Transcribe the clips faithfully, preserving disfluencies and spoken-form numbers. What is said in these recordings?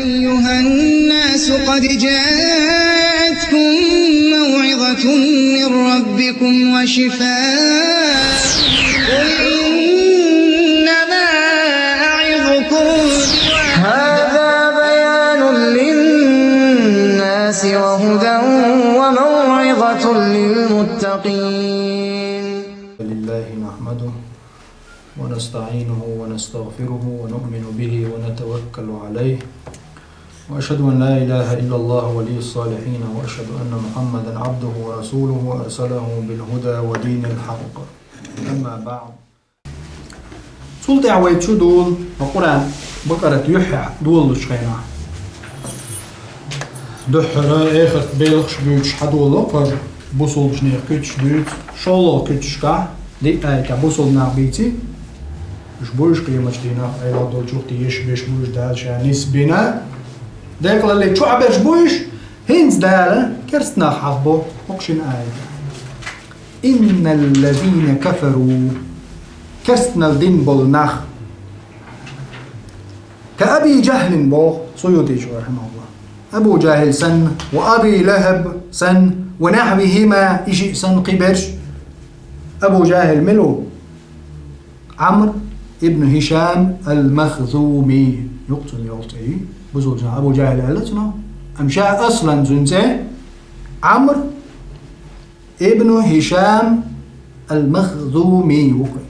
أيها الناس قد جاءتكم موعظة من ربكم وشفاء. قل إنما أعظكم هذا بيان للناس وهدى وموعظة للمتقين. لله نحمده ونستعينه ونستغفره ونؤمن به ونتوكل عليه، وأشهد أن لا إله إلا الله ولي الصالحين، وأشهد أن محمدا عبده ورسوله أرسله بالهدى ودين الحق. أما بعد. Цул тӀехьа вай чу долу Къуръан Бакъарат юьххьехь долалучу хенахь, дуьххьара эхарт белхаш буьйцуш хьадолу кхара бусулбанех куьцаш дуьйцу, шолгӀа куьцашкахь диъ аятехь бусулба нах бийци, уьш буьйш къематдийнахь Ӏела долчух тешаш беш буьйш Дала ша нисбина. Декъалалле чохь берш буьйш, хӀинца Дала керст нах хьахбо хӀокху шина аятехь. إن الذين كفروا, керстанал дина болу нах, كأبي جهل боху Суютичо, رحمه الله. Абу Жахьил санна, وأبي لهب санна, ونحوهما, и шиъ санна кхин берш. Абу Жахьил мила ву? Ӏамр ибн Хишам ал-Махзуми. Юкъа цунна йолу цӀе ю. Бусулба Абу Жахьил аьлла цунах. Амма ша аслан цуьнан цӀе Ӏамр ибн Хишам ал-Махзуми ву-кх.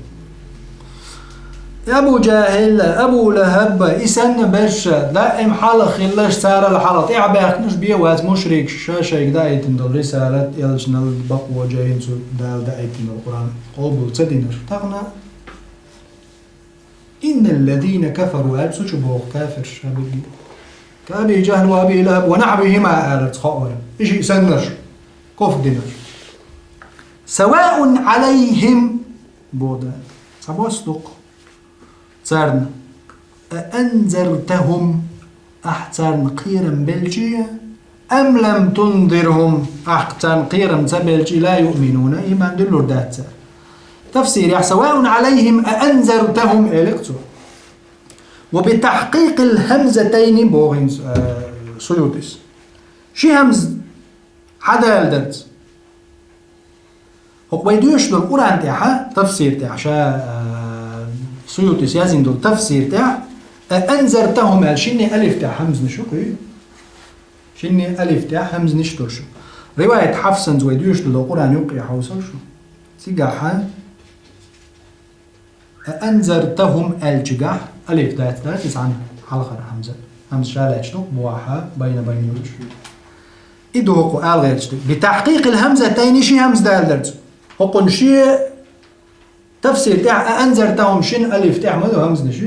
Абу Жахьил, Абу Лахьаб, и санна берш, даим хьалха хилларш, царал хьалха тӀаьхьабаьхкинарш бен вац мушрикаш, ша шайга даийтина долу рисалат, элчанал бакъо, жайна цу Дала даийтина долу Къуръан къобал ца динарш. Тахана إن الذين كفروا аьлла, цу чу боху кафирш, хьабигги. كأبي جهل وأبي لهب ونحوهما аларца хоуьйту. И шиъ саннарш, куфр динарш. سواء عليهم, боху Дала. Цхьабосса ду-кх царна. أأنذرتهم, ахь царна кхерам белчи, أم لم تنذرهم, ахь царна кхерам ца белчи, لا يؤمنون, ийман дуьллур дац цара. Тафсирехь سواء عليهم أأنذرتهم элира цо. وبتحقيق الهمزتين боху хӀинца, э, Суютис. Ши хӀамза хьадаьлла дарца. ХӀокху вай доьшуш долу Къуръан тӀехь, тафсир тӀехь, ша, а, Суютис яздина долу тафсир тӀехь, а, أأنذرتهم аьлла шинне алиф тӀехь хӀамзанаш ю кхуьй? Шинне алиф тӀехь хӀамзанаш ду шу. Риваят Хьафсанца вай доьшуш долу Къуръан юккъе хьовсал шу. Цигахь, а, أأنذرتهم аьллачигахь, алиф дац, дац, иза хьалхара хӀамза. ХӀамза ша лаьтташ ду, бохьа, байна-байна йолуш. И ду хӀокху ала гӀерташ ду. بتحقيق الهمزتين, ши хӀамза далларца. ХӀокхунна шен тафсир тӀехь أأنذرتهم шин алиф тӀехь ма ду хӀамзанаш.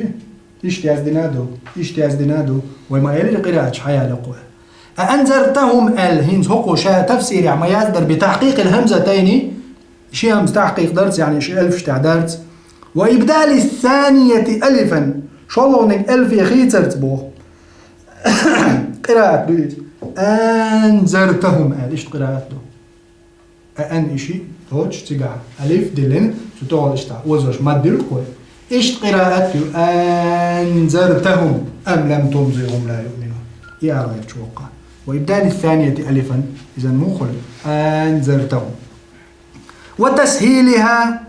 Иштта яздина ду, иштта яздина ду. Вай ма элира къирааташ хьаяла кху. أأنذرتهم аьлла хӀинца хӀокху ша тафсирехь ма яздара بتحقيق الهمزتين, ши хӀамза тахькъийкъ дарца, яъни ши алиф тӀехь дарца. وإبدال الثانية ألفا, шолгӀаниг алифе хийцарца боху. Къираат ду иза. أنذرتهم аьлла, иштта къираат ду. А ан и шиъ доцуш цигахь алиф диллина, цу тӀехула иштта озош мад дилла кхой. Иштта къираат ю, أنذرتهم أم لم تنذرهم لا يؤمنون. И ала гӀерташ воккха. وإبدال الثانية ألفا, иза муха хуьлу? أنذرتهم. وتسهيلها,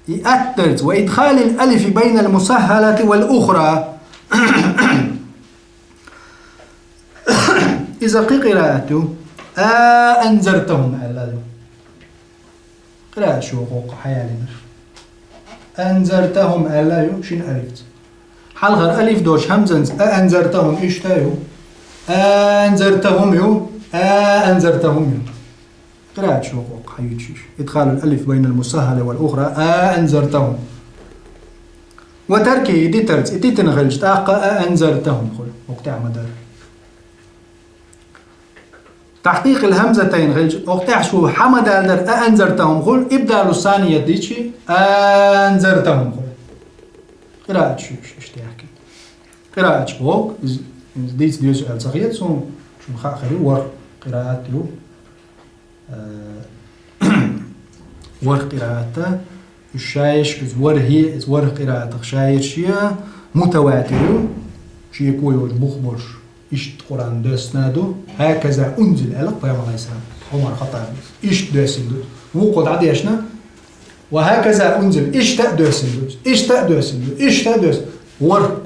и атдарца, وإدخال الألف بين المسهلة والأخرى. Иза кхин къираат ю, أأنذرتهم аьлла ю. Къираат шу воккха хьаялийнарш. أنذرتهم аьлла ю, шин алифца. Хьалхара алиф доцуш хӀамзанца أأنذرتهم иштта ю. أنذرتهم ю, أأنذرتهم ю. Къираат шу воккха хьаюьйтуш. إدخال الألف بين المسهلة والأخرى أأنذرتهم. وتركه, и дитарца, и дитина хилча тӀаккха أأنذرتهم хуьлу, хӀокху тӀехь ма дара. تحقيق الهمزتين хилча, хӀокху тӀехь шу хьа ма даллара أأنذرتهم хуьлу, إبدال الثانية дичи أنذرتهم хуьлу. Къираат шу иштта яхкина. Къираат шу воккха, иза, иза дийца доьсу аьлла ца хета суна, шуна хаа хир ю, ворхӀ къираат ю. Э, ворхӀ къираата, уьш шайш, иза ворхӀе, иза ворхӀ къираатах шайш я, мутаватир ю, шеко йолуш бух болуш. Иштта Къуръан доьссина ду, «هكذا أنزل», аьлла пайхамар алайхиссалам, Ӏумар Хаттабас. Иштта доьссина ду. Вукхо дӀадешна, «وهكذا أنزل», иштта а доьссина ду, иштта а доьссина ду, иштта а доьссина. ВорхӀ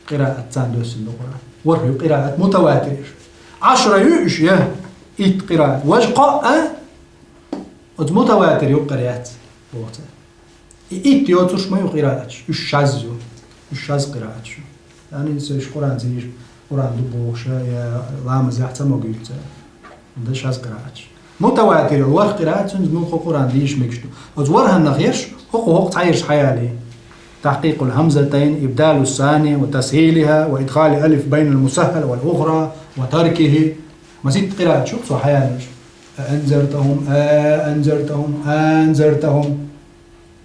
къираат царна доьссина ду Къуръан. ВорхӀ ю къираат мутаватир. Ӏашра ю уьш, я итт къираат. Важа кхоъ а оцу мутаватир юккъера яц, боху цара. И итт йоцурш ма ю къирааташ, уьш шаз ю. Уьш шаз къирааташ ю. Яъни, со уьш Къуръан ца йийш, Къуръан ду бохуш, я ламазехь ца могуьйту цара. ХӀунда шаз къирааташ. Мутаватир йолу ворхӀ къираат, цуьнца муьлхха Къуръан дийша мегаш ду. Оцу ворхӀаннах ерш, хӀокху хӀокху цхьа ерш хьаялий. تحقيق الهمزتين، إبدال الثانية وتسهيلها، وإدخال ألف بين المسهل والأخرى، وتركه. Масийтта къирааташ ю цо хьаялийш. أأنذرتهم، أأنذرتهم، أنذرتهم.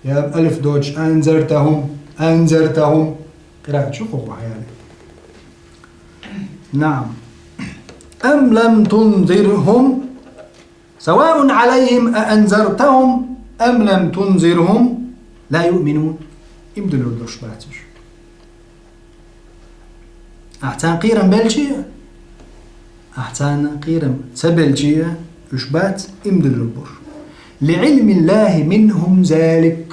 Я алиф доцуш, أنذرتهم، أنذرتهم. Къираат ю хӀокху хьаялий. نعم. أم لم تنذرهم سواء عليهم أأنذرتهم أم لم تنذرهم لا يؤمنون. Иман диллур долуш бац уьш. Ахьа царна кхерам белчи а, ахьа царна кхерам ца белчи а, уьш бац иман диллур болуш. لعلم الله منهم ذلك.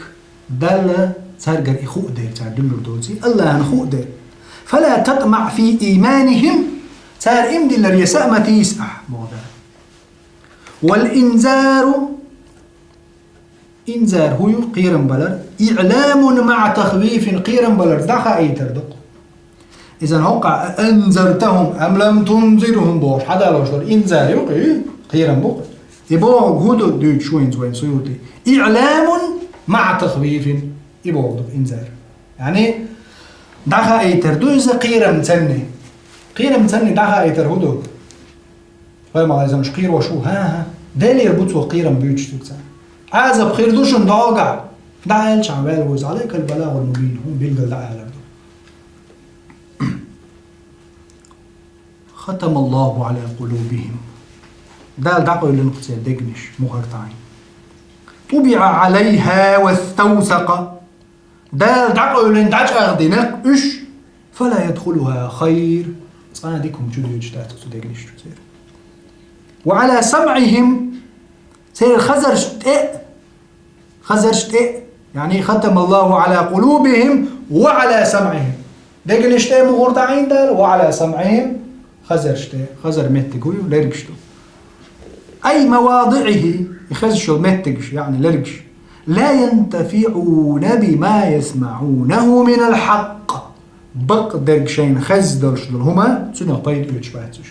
Далла цаьргара и хуур дела, цара дуьллур доций, Аллахьана хуур дела. فلا تطمع في إيمانهم. Цара иман дилларе са а ма тийса ахьа, боху Дала. والإنذار. Инзар хӀун ю? Кхерам балар. إعلام مع تخويف. Кхерам балар, дӀахаийтар ду-кх. Иза хӀокху أأنذرتهم أم لم تنذرهم бохуш хьадалош долу инзар ю-кх и, кхерам бу-кх. И бохург хӀун ду дуьйцуш ву хӀинца вайн Суюти? إعلام مع تخويف. И бохург ду инзар. Яъни, дӀахаийтар ду иза кхерам цанни. Кхерам цанни дӀахаийтар хӀун ду? Пайхамар алейхиссалам кхийрош ву, хӀан-хӀа, Делера бу цо кхерам буьйцуш цига царна. Ӏазап хир ду шуна догӀа, дӀа аьлча хьан ваьлла ву иза, عليك البلاغ المبين, хӀун билггал дӀа алар ду. ختم الله على قلوبهم. Дала дӀакъевлина-кх церан дегнаш, мухӀар тӀаьхьа. طبع عليها واستوثق. Дала дӀакъевлина, дӀачӀагӀдина-кх уьш, فلا يدخلها خير, цкъа а дика хӀума чудоьдуш дац цу дегнаш чу церан. وعلى سمعهم, церан хазарш тӀе а, хазарш тӀе а, яъни ختم الله على قلوبهم وعلى سمعهم. Дегнаш тӀе а мухӀар тӀаьхьийна Дала, وعلى سمعهم, хазарш тӀе, хазар меттиг хӀун ю, лергаш ду. أي مواضعه, и хезаш йолу меттигаш, яъни лергаш. لا ينتفعون بما يسمعونه من الحق. Бакъдерг шайна хезна долуш долу хӀума, цунах пайда оьцуш бац уьш.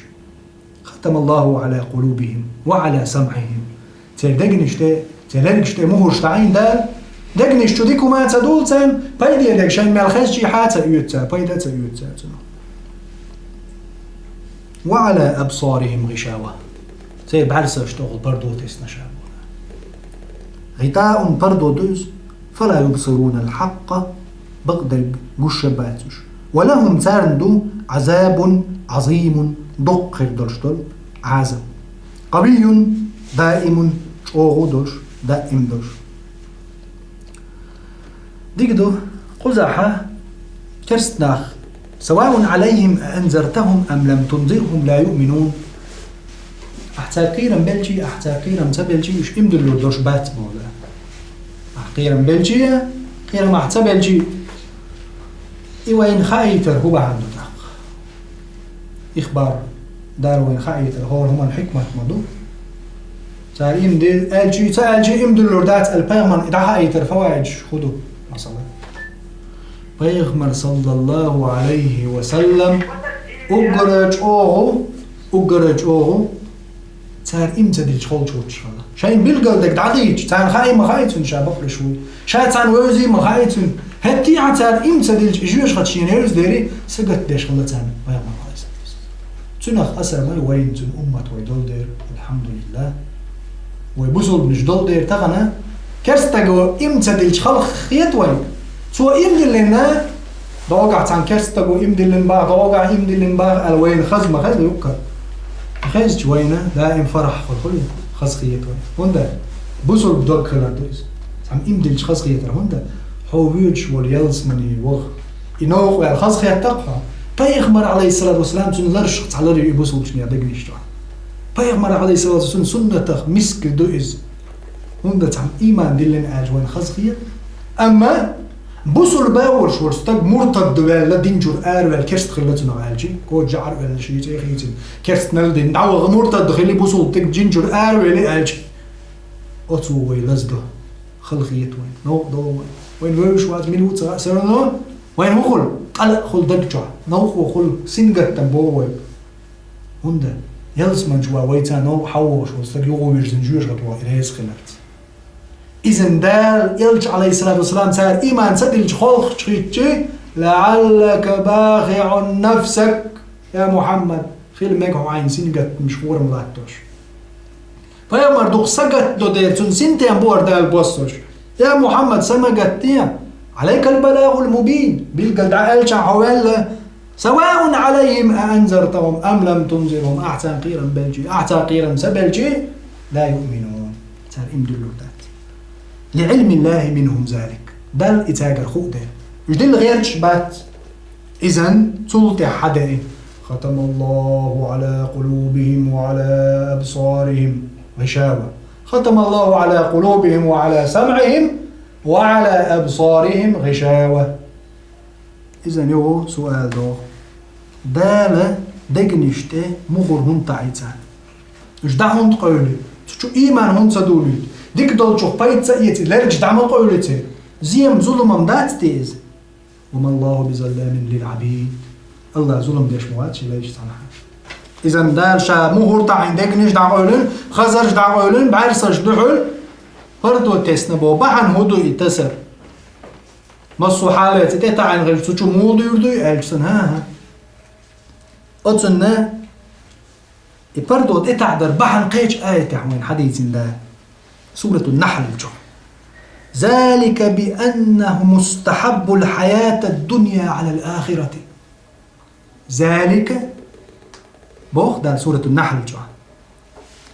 ختم الله على قلوبهم وعلى سمعهم. Церан дегнаш тӀе, церан лергаш тӀе мухӀарш тӀаьхьийна Дала, дегнаш чу дика хӀума а ца дуьллу царна, пайде дерг шайна мел хезча а хьа а ца оьцу цара, пайда а ца оьцу цара цунах. وعلى أبصارهم غشاوة. Церан бӀаьрсаш тӀехула пардо тесна ша боху. غطاء, пардо ду иза. فلا يبصرون الحق, бакъдерг гуш а бац уьш. ولهم, царна ду, عذاب عظيم, доккха хир долуш долу Ӏазап. قوي دائم, чӀогӀа долуш, даим долуш. Дика ду, кхузахьа керст нах, سواء عليهم أأنذرتهم أم لم تنذرهم لا يؤمنون. Ахьа цара кхерам белчи, ахьа цара кхерам ца белчи, уьш иман диллур долуш бац боху Дала. Ахьа кхерам белчи, кхерам ахьа ца белчи, и вайна хаийтар хӀун бахьана ду тӀаккха? Ихбар, Дала вайна хаийтар, хӀора хӀуманна хьикмат ма ду. Цара иман ди-, аьлчи, ца аьлчи иман диллур дац аьлла пайхамарна и дӀахаийтар фаваидаш хӀун ду, масала? Пайхамар, саллаллаху алейхи ва саллам, уггара чӀогӀа, уггара чӀогӀа цара иман ца диллича холчу вуьтуш хилла. Шайна билггал дерг дӀадийча, царна хаий ма хаий цуьнан ша бакълуьйш вуй. Ша царна вевзий ма хаий цуьнан. ХӀетте а цара иман ца диллича, и жоьжахати шена евза дерий, сагатдеш хилла царна пайхамар, алейхиссалату вассалам. Цуьнах асар ма ю вайна, цуьнан уммат вай долу дера, алхьамдулиллах. Вай бусулбанаш долу дера тахана, керстаго иман ца диллича хала хета вайна. Цо иман диллина, догӀахь цхьана керстаго иман диллина баха, догӀахь иман диллина баха аьлла, вайна хаза ма хеза юккъа. Хезча вайна даим фарахь хуьлу, хаза хета вайна. ХӀунда? Бусулба дог хилар ду иза. Цхьамма иман диллича хаза хетар хӀунда? Хьо воьдуш волу ялсамане ваха. И новкъа ваьлла хаза хетта-кх хьо. Пайхамар, Ӏалайхиссалату вассалам, цуьнан ларашах цхьа лар ю и бусулбанийн дегнаш чохь. Пайхамар, Ӏалайхиссалату вассалам, суннатах миска ду иза. ХӀунда цхьа иман диллина аьлча вайна хаза хета. Амма бусулба волуш волу стаг муртад ваьлла, дин чуьра араваьлла, керста хилла цунах аьлча, коча жаӀар ваьлла, шен цӀе хийцина, керстанал дина, дӀаваха муртад хилла, бусулба стаг дин чуьра араваьлла аьлча, оцо вай лазадо. Хала хета вайна, новкъа догӀу вайна. Вайна вевзаш вац, мила ву ца хаьа, все равно вайна хӀун хуьлу, къа лаьа хуьлу даг чохь, новкъа хуьлу сингаттам боху вай. ХӀунда ялсамани чу ван вайца новкъа хьалавогӀуш волу стаг юхавирзина жоьжахати ван реза хиларца. Иза Дала элча, Ӏалайхиссалату вассалам, цара иман ца диллича, холхачу хӀиттича, «لعلك باخع نفسك», я Мухьаммад, хила мега хьо хьайна сингаттамаш хӀораммо латтош. Пайхамар дукха сагатдо дера, цунна синтем бу хӀара Дала боссош. Я Мухьаммад, са ма гатде, «عليك البلاغ المبين», билггал дӀааьлча хьо ваьлла, «سواء عليهم أأنذرتهم أم لم تنذرهم», ахь царна кхерам белчи, ахь царна кхерам ца белчи, «لا يؤمنون», цара иман дуьллур дац. «لعلم الله منهم ذلك», Далла и цаьргара хууш дара. Уьш дилла гӀерташ бац. Иза цул тӀаьхьа деана: «ختم الله على قلوبهم وعلى أبصارهم غشاوة. ختم الله على قلوبهم وعلى سمعهم وعلى أبصارهم غشاوة». Иза йогӀу суал догӀу. Дала дегнаш тӀе мухӀар хӀунда таӀийра царна? Уьш дӀа хӀунда къевли? Цу чу иман хӀунда ца дуьллуьйту? Дика долчух пайда ца эций, лергаш дӀа ма къевли церан? Зема, зулам дац те иза? «وما الله بظلام للعبيد». АллахӀ зулам деш ма вац шен лайшца цхьаьна. Иза Дала ша мухӀар таӀийна, дегнаш дӀакъевлина, хазарш дӀакъевлина, бӀаьрсаш дуьхьал, пардо тесна боху. Бахьана хӀун ду и тасар? Массо а хьалаца тӀетаӀийна хилча, цу чу муха дуьйр дуй аьлча санна, хӀан-хӀа. Оцунна и пардо тӀетаӀдар бахьана кхечу аятехь вайна хьадийцина Дала. Суратун-Нахьл чохь: «ذلك بأنهم استحبوا الحياة الدنيا على الآخرة». «ذلك», боху Дала Суратун-Нахьл чохь,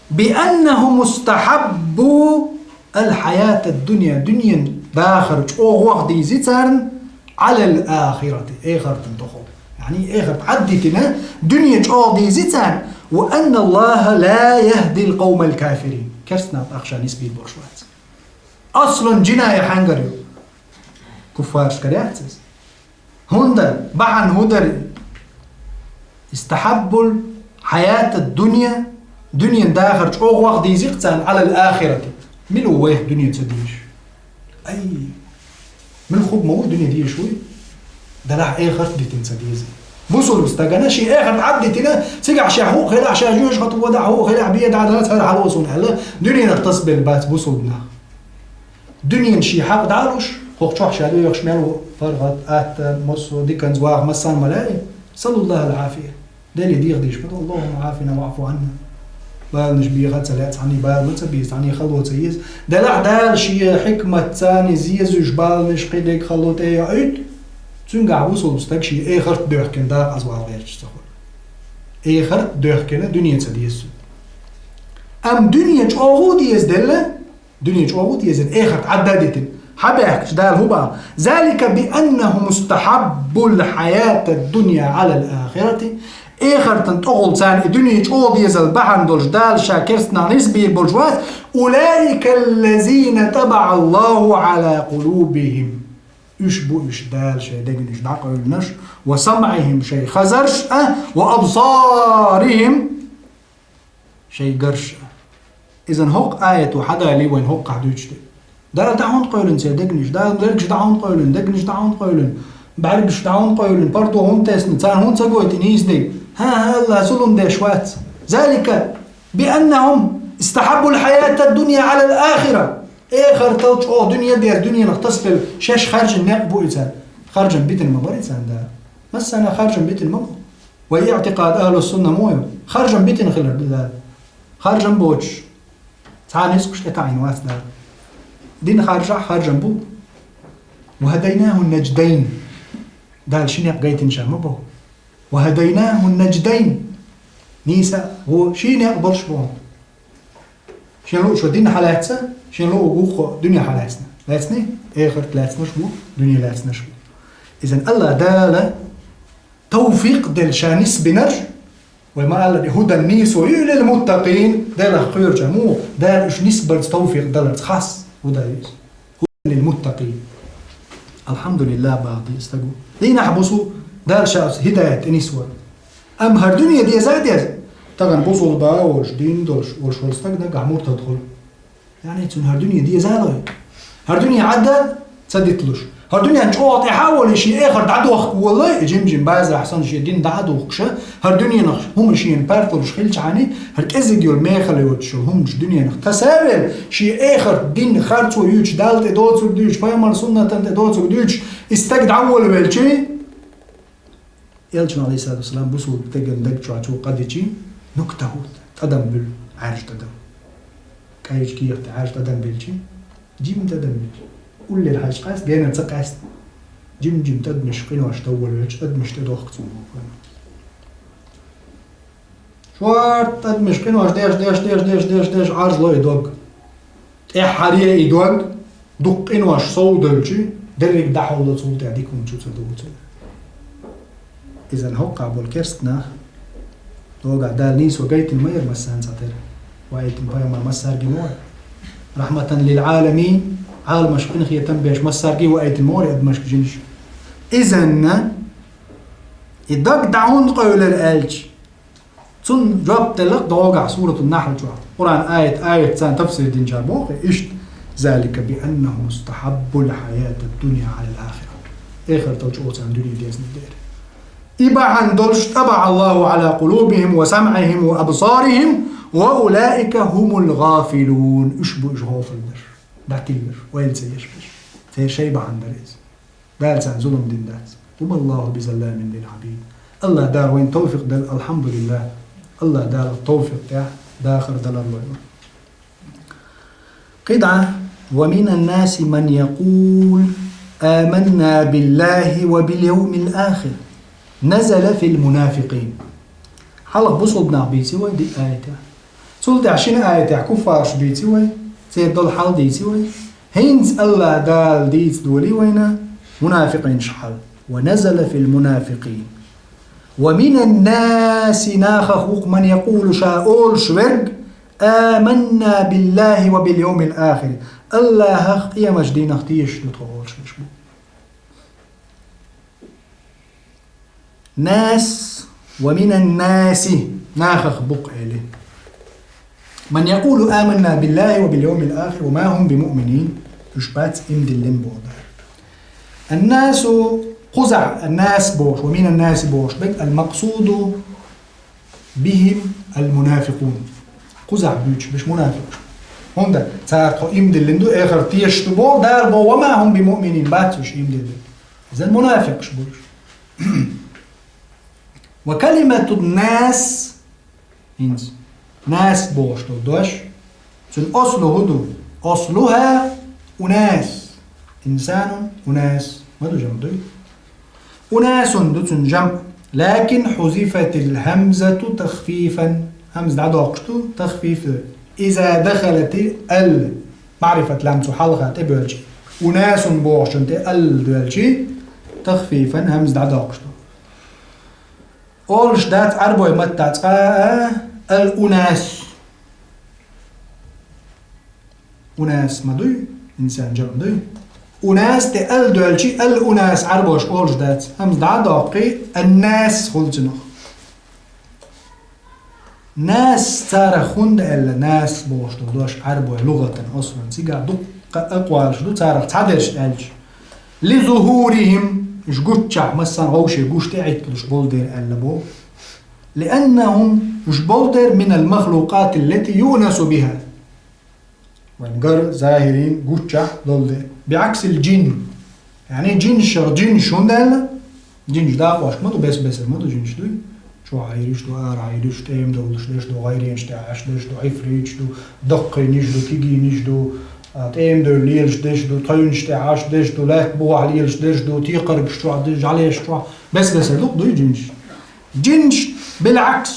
«بأنهم استحبوا الحياة الدنيا», дуьненан дахар чӀогӀа ваха дийзи царна, «على الآخرة», эхартан тӀехула. Яъни эхарт Ӏаддитина, дуьне чӀогӀа дийзи царна, «وأن الله لا يهدي القوم الكافرين». Керстанал тӀаккха ша нисбийр болуш вац. Аслан жиная хьаьнгара ю? Куффаршкара яц иза. ХӀунда бахьана хӀун дара? «استحبوا الحياة الدنيا», дуьненан дахар чӀогӀа ваха дийзи-кх царна, «على الآخرة». Мила ву вайх дуьне ца дезаш? Ай, мила хӀума ма ву дуьне дезаш вуй? Делахь эхарт дитина ца деза. Бусулба стагана шен эхарт Ӏаддитина, цигахь ша хӀуъа хилахь, ша жоьжахати вадахь, хӀуъа хилахь, бен дӀа дац, хӀара хьало суна аьлла, дуьненах тасабелла бац бусулба нах. Дуьненан шен хьакъ дӀа а луш, хӀокху чохь ша доьхуш мел ву паргӀат, атта, массо а диканца ваха массарна ма лаьий, «نسأل الله العافية». Деле дехадеш ма ду: «اللهم عافنا واعف عنا». Баланаш беха а ца лаьа, цхьанний бала ма ца беза, цхьанний хало ца еза. Делахь Дала шен хьикматца, царна зезуш баланаш, кхидерг, хало тӀе а йоуьйту, цуьнгахь бусулба стаг шен эхарт доьхкина дакъаза вала гӀерташ ца хуьлу. Эхарт доьхкина дуьне ца деза цуьнан. Амма дуьне чӀогӀа деза делла, дуьне чӀогӀа дезина, эхарт Ӏадда дитина. Хьабаьхкича Дала хӀун боху? «ذلك بأنهم استحبوا الحياة الدنيا على الآخرة». Эхартан тӀехула царна и дуьне чӀогӀа дезал бахьана долуш Дала ша керстанах нисбийр болуш вац: «أولئك الذين طبع الله على قلوبهم». Уьш бу уьш Дала шайн дегнаш дӀакъевлинарш, «وسمعهم», шайн хазарш а, «وأبصارهم», шайн гарш а. Иза хӀокху аято хьадалий вайна хӀокхахь дуьйцуш дерг. Дала дӀа хӀунда къевлина церан дегнаш? Дала лергаш дӀа хӀунда къевлина, дегнаш дӀа хӀунда къевлина, бӀаьргаш дӀа хӀунда къевлина, пардо хӀунда тесна, царна хӀунда ца гойту и нийса дерг? ХӀан-хӀа, АллахӀ зулам деш вац. «ذلك بأنهم استحبوا الحياة الدنيا على الآخرة». Эхартал чӀогӀа дуьне деза, дуьненах тасабелла, шаьш харжина некъ бу и царна. Харжам битина ма бара и царна Дала. Массарна харжам битина ма бу. Вай иӀтикъад ахӀлу сунна муха ю? Харжам битина хилар ду Дала. Харжам боцуш, цхьа а нисбаш тӀетаӀийна вац Дала. Дин харжахь, харжам бу. «وهديناه النجدين». Дала ши некъ гайтина ша ма боху. «وهديناه النجدين». Нийса а, вон а, ши некъ болуш боху. Шен луъу шо дин хьалаьцна, шен луъу вукхо дуьне хьалаьцна. Лаьцний? Эхарт лаьцнарш бу, дуьне лаьцнарш бу. Иза АллахӀ Дала тавфикъ делла ша нисбинарш, вай ма аллара, хӀудан нийсо ю лил муттакъин, Делах кхоьруча муха, Дала уьш нисбарца тавфикъ даларца хас хӀуда ю иза. ХӀудан лил муттакъин. Алхьамдулиллах бахди стагу. Дийнахь бусу Дала ша хӀидаят тӀе нисвар. Амма хӀара дуьне деза а деза. Тахана бусулба а волуш, дин долуш, волуш волу стаг нагахь муртад хуьлу. Яъни цунна хӀара дуьне деза а лой. ХӀара дуьне Ӏадда ца диталуш. ХӀара дуьнен чӀогӀа тӀаьхьа а волий, шен эхар дӀадохка воллой, и жим-жим базарахь санна шен дин дӀа а духкуша, хӀара дуьненах хӀума шена паргӀаталуш хилчахьани, хӀара кӀезиг йолу мехала йоцуш йолу хӀуманаш дуьненах таса а велла, шен эхарт дин харцо юьйцуш, Далла тӀе доцург дуьйцуш, пайхамаран суннатан тӀе доцург дуьйцуш, и стаг дӀаволавелчи, Элчано, алейхиссалату вассалам, бусулба стеган даг чохь цо къа дичи, нукта хӀутту, тӀадам буьллу, Ӏаьржа тӀадам. КӀайчу кехат тӀе Ӏаьржа тӀадам белчи, жим тӀадам белчи. Уллера хьаьжча къаьста, генара ца къаьста. Жим-жим тӀадамаш къинош товвалвелча, тӀадамаш тӀе дохку цо боху. Шорта тӀадамаш къинош деш, деш, деш, деш, деш, деш, Ӏаржло и дог. ТӀаьххьаре и дог, дукха къинош совдалчи, дерриг дӀахьулло цул тӀаьхьа дика хӀума чу ца дугу цуьнан. Изан хӀокхахь болу керст нах, догахь Дала нийсо гайтина ма яра массарна цхьатерра, ваийтина пайхамар массаргий ма вара. Рахьматан лил Ӏаламин, Ӏаламаш къинхетам беш массаргий ваийтина ма вара адамашка жинаш. Изанна, и даг дӀа хӀунда къевлира аьлча, цунна жоп делла догахь Суратун-Нахьл чохь. Къуръан аят, аят царна тафсир динчара боху, иштта: «Залика бианнахум мустахьаббул хьаятад дунья Ӏалал ахира». Эхартал чӀогӀа царна дуьне дезна дера. И бахьана долуш: «ТӀабаӀа Аллаху Ӏала къулубихим ва самӀихим ва абсарихим ва улаика хумул гъафилун». Уьш бу уьш гӀофаллаш, дӀатиллаш, ойла ца еш берш. Церан шайн бахьана дара иза. Дала царна зулам дина дац. Ва ма Аллаху бизалламин лил Ӏабид. Аллах Дала вайна тавфикъ делла, алхьамдулиллах. Аллах Дала тавфикъ тӀехь дахар далар вайна. КхидӀа: «Ва минан наси ман якъулу аманна биллахи ва бил явмил ахир. Назала фил мунафикъин». Хьалха бусулба нах бийци вай ди аятехь. Цул тӀаьхьа шина аятехь куффарш бийци вай, церан долу хьал дийци вай. ХӀинца Аллах Дала дийца долий вайна мунафикъинаш хьал. «Ва назала фил мунафикъин». «Ва минан наси», нахах ву-кх, «ман якъулу», ша олуш верг: «Аманна биллахи ва бил явмил ахир». Аллахах, къематан дийнах тешаш ду тхо олуш берш бу. Нас, ва минан наси, нахах бу-кх элира. «Ман якъулу аманна биллахи ва бил явмил ахир ва ма хум бимуъминин». Уьш бац иман диллина бохург. Ан-насу, кхузахь ан-нас бохуш, ва минан наси бохуш берг, ал-макъсуду бихим ал-мунафикъун. Кхузахь буьйцуш берш мунафикъаш. ХӀунда цара тхо иман диллина ду, эхарт тешаш ду боху, Дала боху: «Ва ма хум бимуъминин», бац уьш иман диллина. Иза мунафикъаш бу уьш. Ва калиматун-нас, хӀинца нас бохуш долу дош, цуьнан аслу хӀун ду? Аслуха унас. Инсанун унас. Ма ду жамӀ дуй? Унасун ду цуьнан жамӀ. Лакин хьузифатил хьамзату тахфифан. Хьамза дӀадоккхуш ду, тахфиф ду. Иза дахалати ал. Маърифат лам цу хьалха тӀебоьлчи. Унасун бохучун тӀе ал доьлчи, тахфифан хьамза дӀадоккхуш ду. Олуш дац Ӏарбой маттахь цкъа а ал-унас. Унас ма дуй, инсан жамӀ дуй. Унас тӀе ал доьлчи, ал-унас Ӏарбоша олуш дац. Хьамза дӀа а доккхий, ан-нас хуьлу цунах. Нас царах хӀунда аьлла, нас бохуш долу дош Ӏарбой лугӀатан, аслан, цигахь дуккха акъвалаш ду, царах цхьадерш аьлча. Ли зухурихим, уьш гуччахь, массарна вовше гуш тӀе а Ӏитталуш болу дера аьлла боху. Лианнахум, уьш болу дера, минал махлукъати ллати юънасу биха. Вайн гар, захирин, гуччахь долу дера. Биъаксил джин. Яъни джиншах джинш хӀунда аьлла? Джинш дакъошка ма ду, бес-бесар ма ду джинш дуй. Чохь Ӏийриш ду, ара Ӏийриш, тӀеман довлуш дерш ду, гӀайренаш тӀехь Ӏаш дерш ду, Ӏифриташ ду, даккхийниш ду, кигийниш ду, а, тӀеман девлла лелаш дерш ду, тхевнаш тӀехь Ӏаш дерш ду, лаьтта бухахь лелаш дерш ду, текхаргаш чохь ду, жӀалеш чохь. Бес-бесар ду-кх дуй джинш. Джинш, билъакс,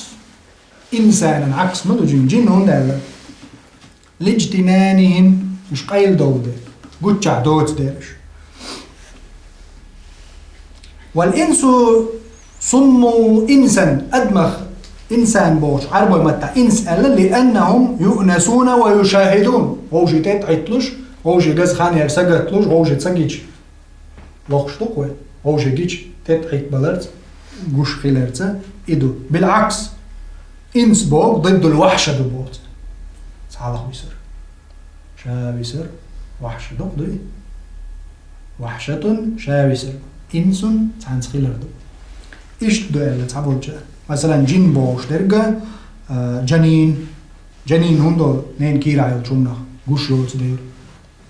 инсанан Ӏакс ма ду джин. Джин хӀунда аьлла? Лиджтимаъихим, уьш къайла долу дера, гуччахь доцу дера уьш. Вал инсу Сумму инсан, адамах, инсан бохуш, Ӏарбой матта инс аьлла, لأنهم يؤنسون ويشاهدون. Вовший тӀе тӀаӀитталуш, вовший газа хан яр сагатдалуш, вовший ца гича. Лохуш ду-кх вай, вовший гича тӀе тӀаӀиттабаларца, гуш хиларца, и ду. بالعكس, инс боху, ضد الوحشة ду боху цо. Цхьалха висар. Ша висар, вахьша ду-кх дуй? Вахьшатун, ша висар. Инсун, цхьаьнца хилар ду. Иштта ду аьлла цхьаболчара. Масалан, джин бохуш дерг, а, джанин. Джанин хӀун ду, ненан кийрахь йолчу хӀуманах гуш йоцу дера.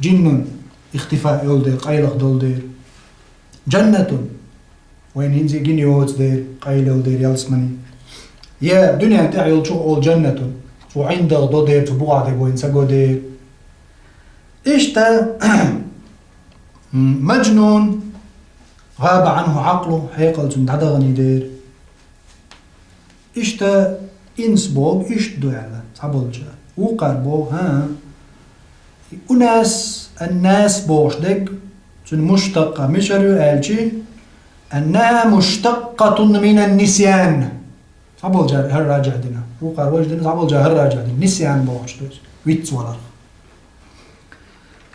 Джиннун, ихтифа йолу дера, къайлаха долу дера. Джаннатун, вайна хӀинца гина йоцу дера, къайлаха дера ялсамани. Я дуьнен тӀехь йолчух олу джаннатун, цо ӀиндагӀ до дера, цу бухахь дерг вайна ца го дера. Иштта, м, маджнун, гӀаба Ӏанху Ӏакълу, хьекъал цуьнан дӀадахана дера. Иштта инс боху иштта ду аьлла, цхьаболчара. Вукхара боху, хӀан-хӀа. Унас, аннас бохуш дерг, цуьнан муштакъа мичара ю аьлчи, аннаха муштаккъатун минан нисьян. Цхьаболчара хӀара раджихь дина. Вукхара важа дина, цхьаболчара хӀара раджихь дина. Нисьян бохуш ду иза. Вицваларх.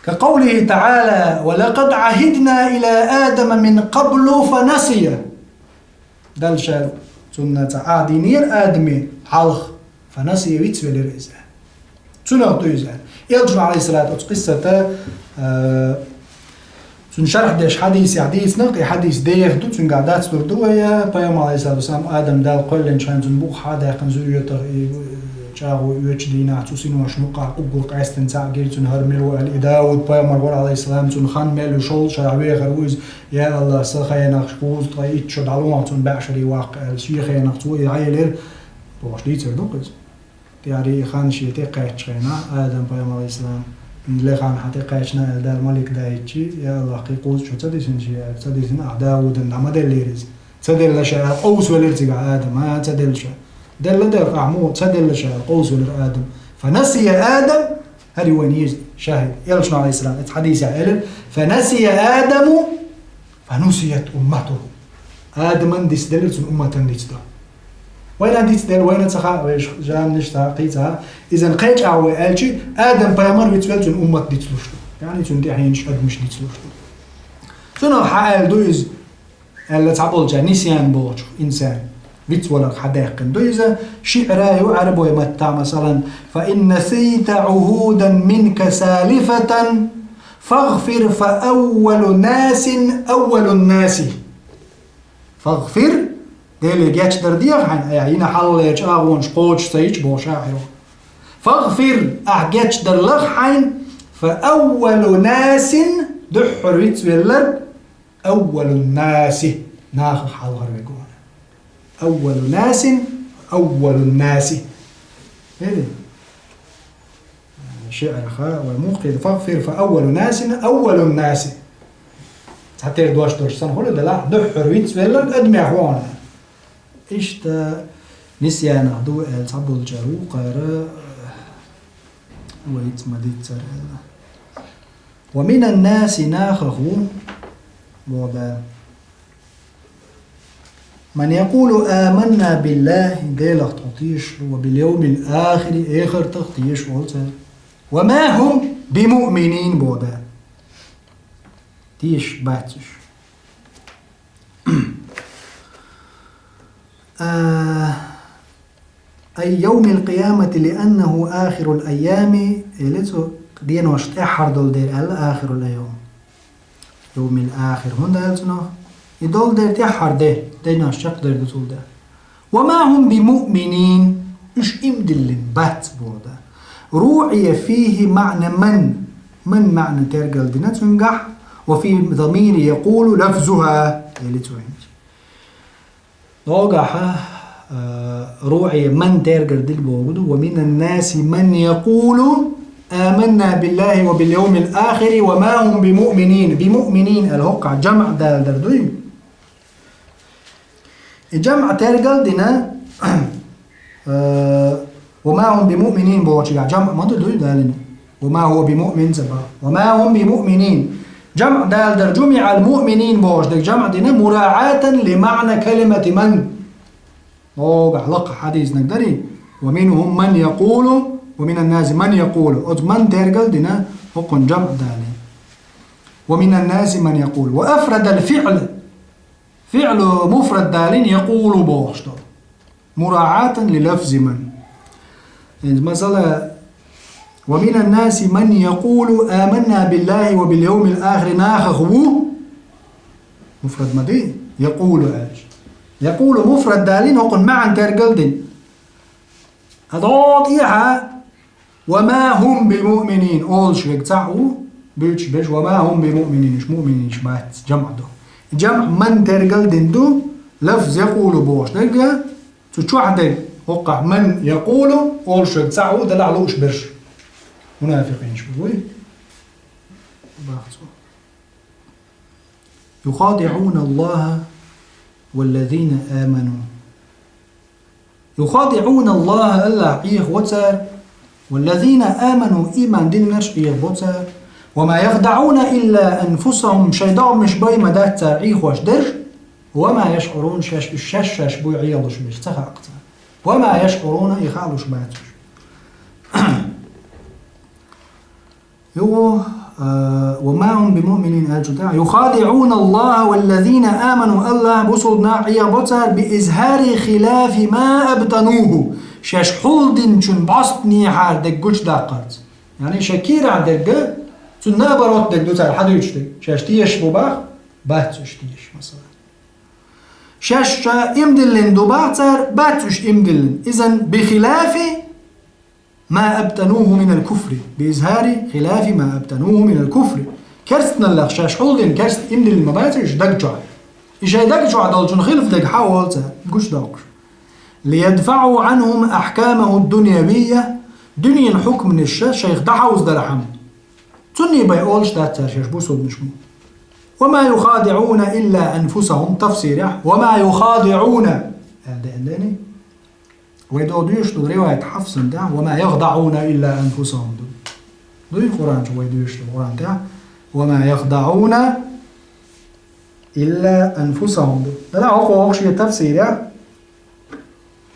كقوله تعالى: ولقد عهدنا إلى آدم من قبل فنسي. Дала ша цунна цхьа Ӏадийнера Адаме хьалха, фанасия, вицвелира иза. Цунах ду иза. Элчано, алейхиссалату, оцу къиссата, а, цуьнан шархь деш хьадисехь дийцина, и хьадис деха ду, цуьнгахь дацлур ду вай, пайхамар, алейхиссалату вассалам, Адам Дала кхоьллинчу хенахь цуьнан букъ хьа а даьккхина, зуьйре тахана, и чӀагӀо оьцучу дийнахь, цу синошна юккъехь уггар къаьстина цхьаъ гира цуьнан, хӀара мила ву аьлла, и Дауд пайхамар вара, алейхиссалам, цуьнан хан мел йолуш йолу, ша вехар ву иза, я АллахӀ, сан хенахь кхузткъе итт шо дӀалохьа цунна баьӀшаре ваккха аьлла, шен хенахь цо и хьаелира, бохуш дийцар ду-кх иза. ТӀаьхьара и хан шен тӀе кхаьччу хенахь, Адам-пайхамар, алейхиссалам, лекхан хьан тӀе кхаьчна аьлла, Дала малик даийтчи, я АллахӀ, кхин кхузткъа шо ца дисина шен аьлла, ца дисина ахь Даудана, дӀа ма деллера иза. Ца делла ша аьлла, къовсавелира цигахь Адам, а, ца делла ша. Делла дара, ахь муха ца делла ша аьлла, къовсавелира Адам. Фанасия Адам, хӀара ю вайна еза шахӀид. Элчано, алейхиссалам, оцу хьадисехь элира: «Фанасия Адаму, фанусият умматуху». Адаман дицделира, цуьнан умматан дицдо. Вайна дицделла, вайна ца хаьа, вайша заманаш ца кхийца, иза кхечӀагӀ вай аьлчи, Адам-пайхамар вицвелла, цуьнан уммат дицлуш ду. Яъни цуьнан тӀаьхьенаш, адамаш дицлуш ду. Цунах хьааьлла ду иза, аьлла цхьаболчара, нисьян бохучух, инсан вицваларх хьадаьккхина ду иза, шиъра ю Ӏарбой маттахь, масалан: «Фа ин насийта Ӏухудан минка салифатан, фагъфир, фа аввалу насин аввалун наси». «Фагъфир», Деле гечдар деха хьайна, айхьа йина хьалхалерчу агӀонаш кхочуш ца йича боху шахӀиро. «Фагъфир», ахь гечдарлах хьайна, «фа аввалу насин», дуьххьара вицвелларг, «аввалун наси», нахах хьалхара верг ву хьуна. «Аввалу насин», «аввалун наси». Хили? ШиӀраха вай мухкхийда: «Фагъфир, фа аввалу насин аввалун наси». Цхьатера дош долуш санна хуьлу делахь, дуьххьара вицвелларг адамех ву хьуна. Иштта нисьянах ду аьлла цхьаболчара ву кхара, вайца ма диццара аьлла. «Ва минан наси», нахах ву, боху Дала. «Ман якъулу аманна биллахи», Делах тхо тешаш ду, «ва бил йовмил ахири», эхартах тешаш волу цара. «Ва ма хум бимуъминин», боху Дала. Тешаш бац уьш. А, «Ай йовмил къиямати, лианнаху ахирул айями», элира цо, денош тӀаьххьара долу дела аьлла, ахирул айём. Йовмил ахир хӀунда аьлла цунах? И долу дела тӀаьххьара де, денош чекхдер ду цул дела. «Ва ма хум бимуъминин», уьш иман диллина бац боху Дала. «РуӀия фихи маъна ман», ман маъна тергал дина цуьнгахь, «ва фи замири якъулу лафзуха», элира цо хӀинца. Нагахь, а, руӀе ман тергал дила бохург ду: «Ва минан наси ман якъулу аманна биллахи ва бил йовмил ахири ва ма хум бимуъминин». Бимуъминин аьлла хӀокхахь жамӀ далдар дуй? И жамӀ тергал дина, а, «ва ма хум бимуъминин» бохучигахь жамӀ ма ду дуй далина? «Ва ма хува бимуъмин» ца боху. «Ва ма хум бимуъминин». ЖамӀ Дала дар, جمع المؤمنين бохуш дерг жамӀ дина, مراعاة لمعنى كلمة من. Огахь лакха хьадиснаг дарий? ومنهم من يقول، ومن الناس من يقول. Оцу من тергал дина, хӀокхун жамӀ далийна. ومن الناس من يقول. وأفرد الفعل. ФиӀл муфрад далийна, يقول бохуш долу. مراعاة للفظ من. ХӀинца масала, ومن الناس من يقول آمنا بالله وباليوم الآخر нахах ву, муфрад ма ду, يقول аьлча. يقول муфрад далийна, хӀокхун маьӀна тергал дина. Ада гӀо тӀехьа, وما هم بمؤمنين олуш верг цхьаъ ву, буьйцуш берш, وما هم بمؤمنين, уьш муъминаш бац, жамӀ ду. ЖамӀ من тергал дина ду, لفظ يقول бохуш дерг, цу чохь дерг, хӀокхахь من يقول олуш верг цхьаъ ву, делахь лууш берш. Мунафикъинаш бу, вуй? Бах цо. يخادعون الله والذين آمنوا. يخادعون الله, АллахӀ Ӏехаво цара, والذين آمنوا, ийман диллинарш Ӏехабо цара. وما يخدعون إلا أنفسهم, шайн догӀмаш бен ма дац цара Ӏехош дерш. وما يشعرون, шаьш, уьш шаьш-шаьш буй Ӏехалуш берш, ца хаьа цара. وما يشعرون, и хаалуш бац уьш. Юха, а, وما هم بمؤمنين аьллачул тӀаьхьа, يخادعون الله والذين آمنوا, АллахӀ бусулба нах Ӏехабо цара, بإظهار خلاف ما أبطنوه, шаьш хьулдинчун бӀостнехьара дерг гучудаккхарца. Яъни шайн кийрахь дерг, цунна наоборот дерг ду цара хьадуьйцуш дерг. Шаьш тешаш бу бах, бац уьш тешаш, масала. Шаьш ша ийман диллина ду бах цара, бац уьш ийман диллина. Изан بخلاف ما أبطنوه من الكفر، بإظهار خلاف ما أبطنوه من الكفر. Керстаналлех шаьш хьулдина, керста ийман диллина ма бац уьш даг чохь. И шайн даг чохь долчун хилаф дерг хьаолу цара, гучудоккхуш. ليدفعوا عنهم أحكامه الدنيوية, дуьненан хьукманаш шайх дӀахьовзадара хьама. Цунний бен олуш дац цара шаьш бусулбанаш бу. وما يخادعون إلا أنفسهم, тафсирехь, وما يخادعون аьлла деана дени. Вай догӀу доьшуш долу риваят Хьафсан тӀехь, وما يخدعون إلا أنفسهم ду. Дуй Къуръан чу вай доьшуш долу Къуръан тӀехь, وما يخدعون إلا أنفسهم ду. Дала хӀокхо шен тафсирехь,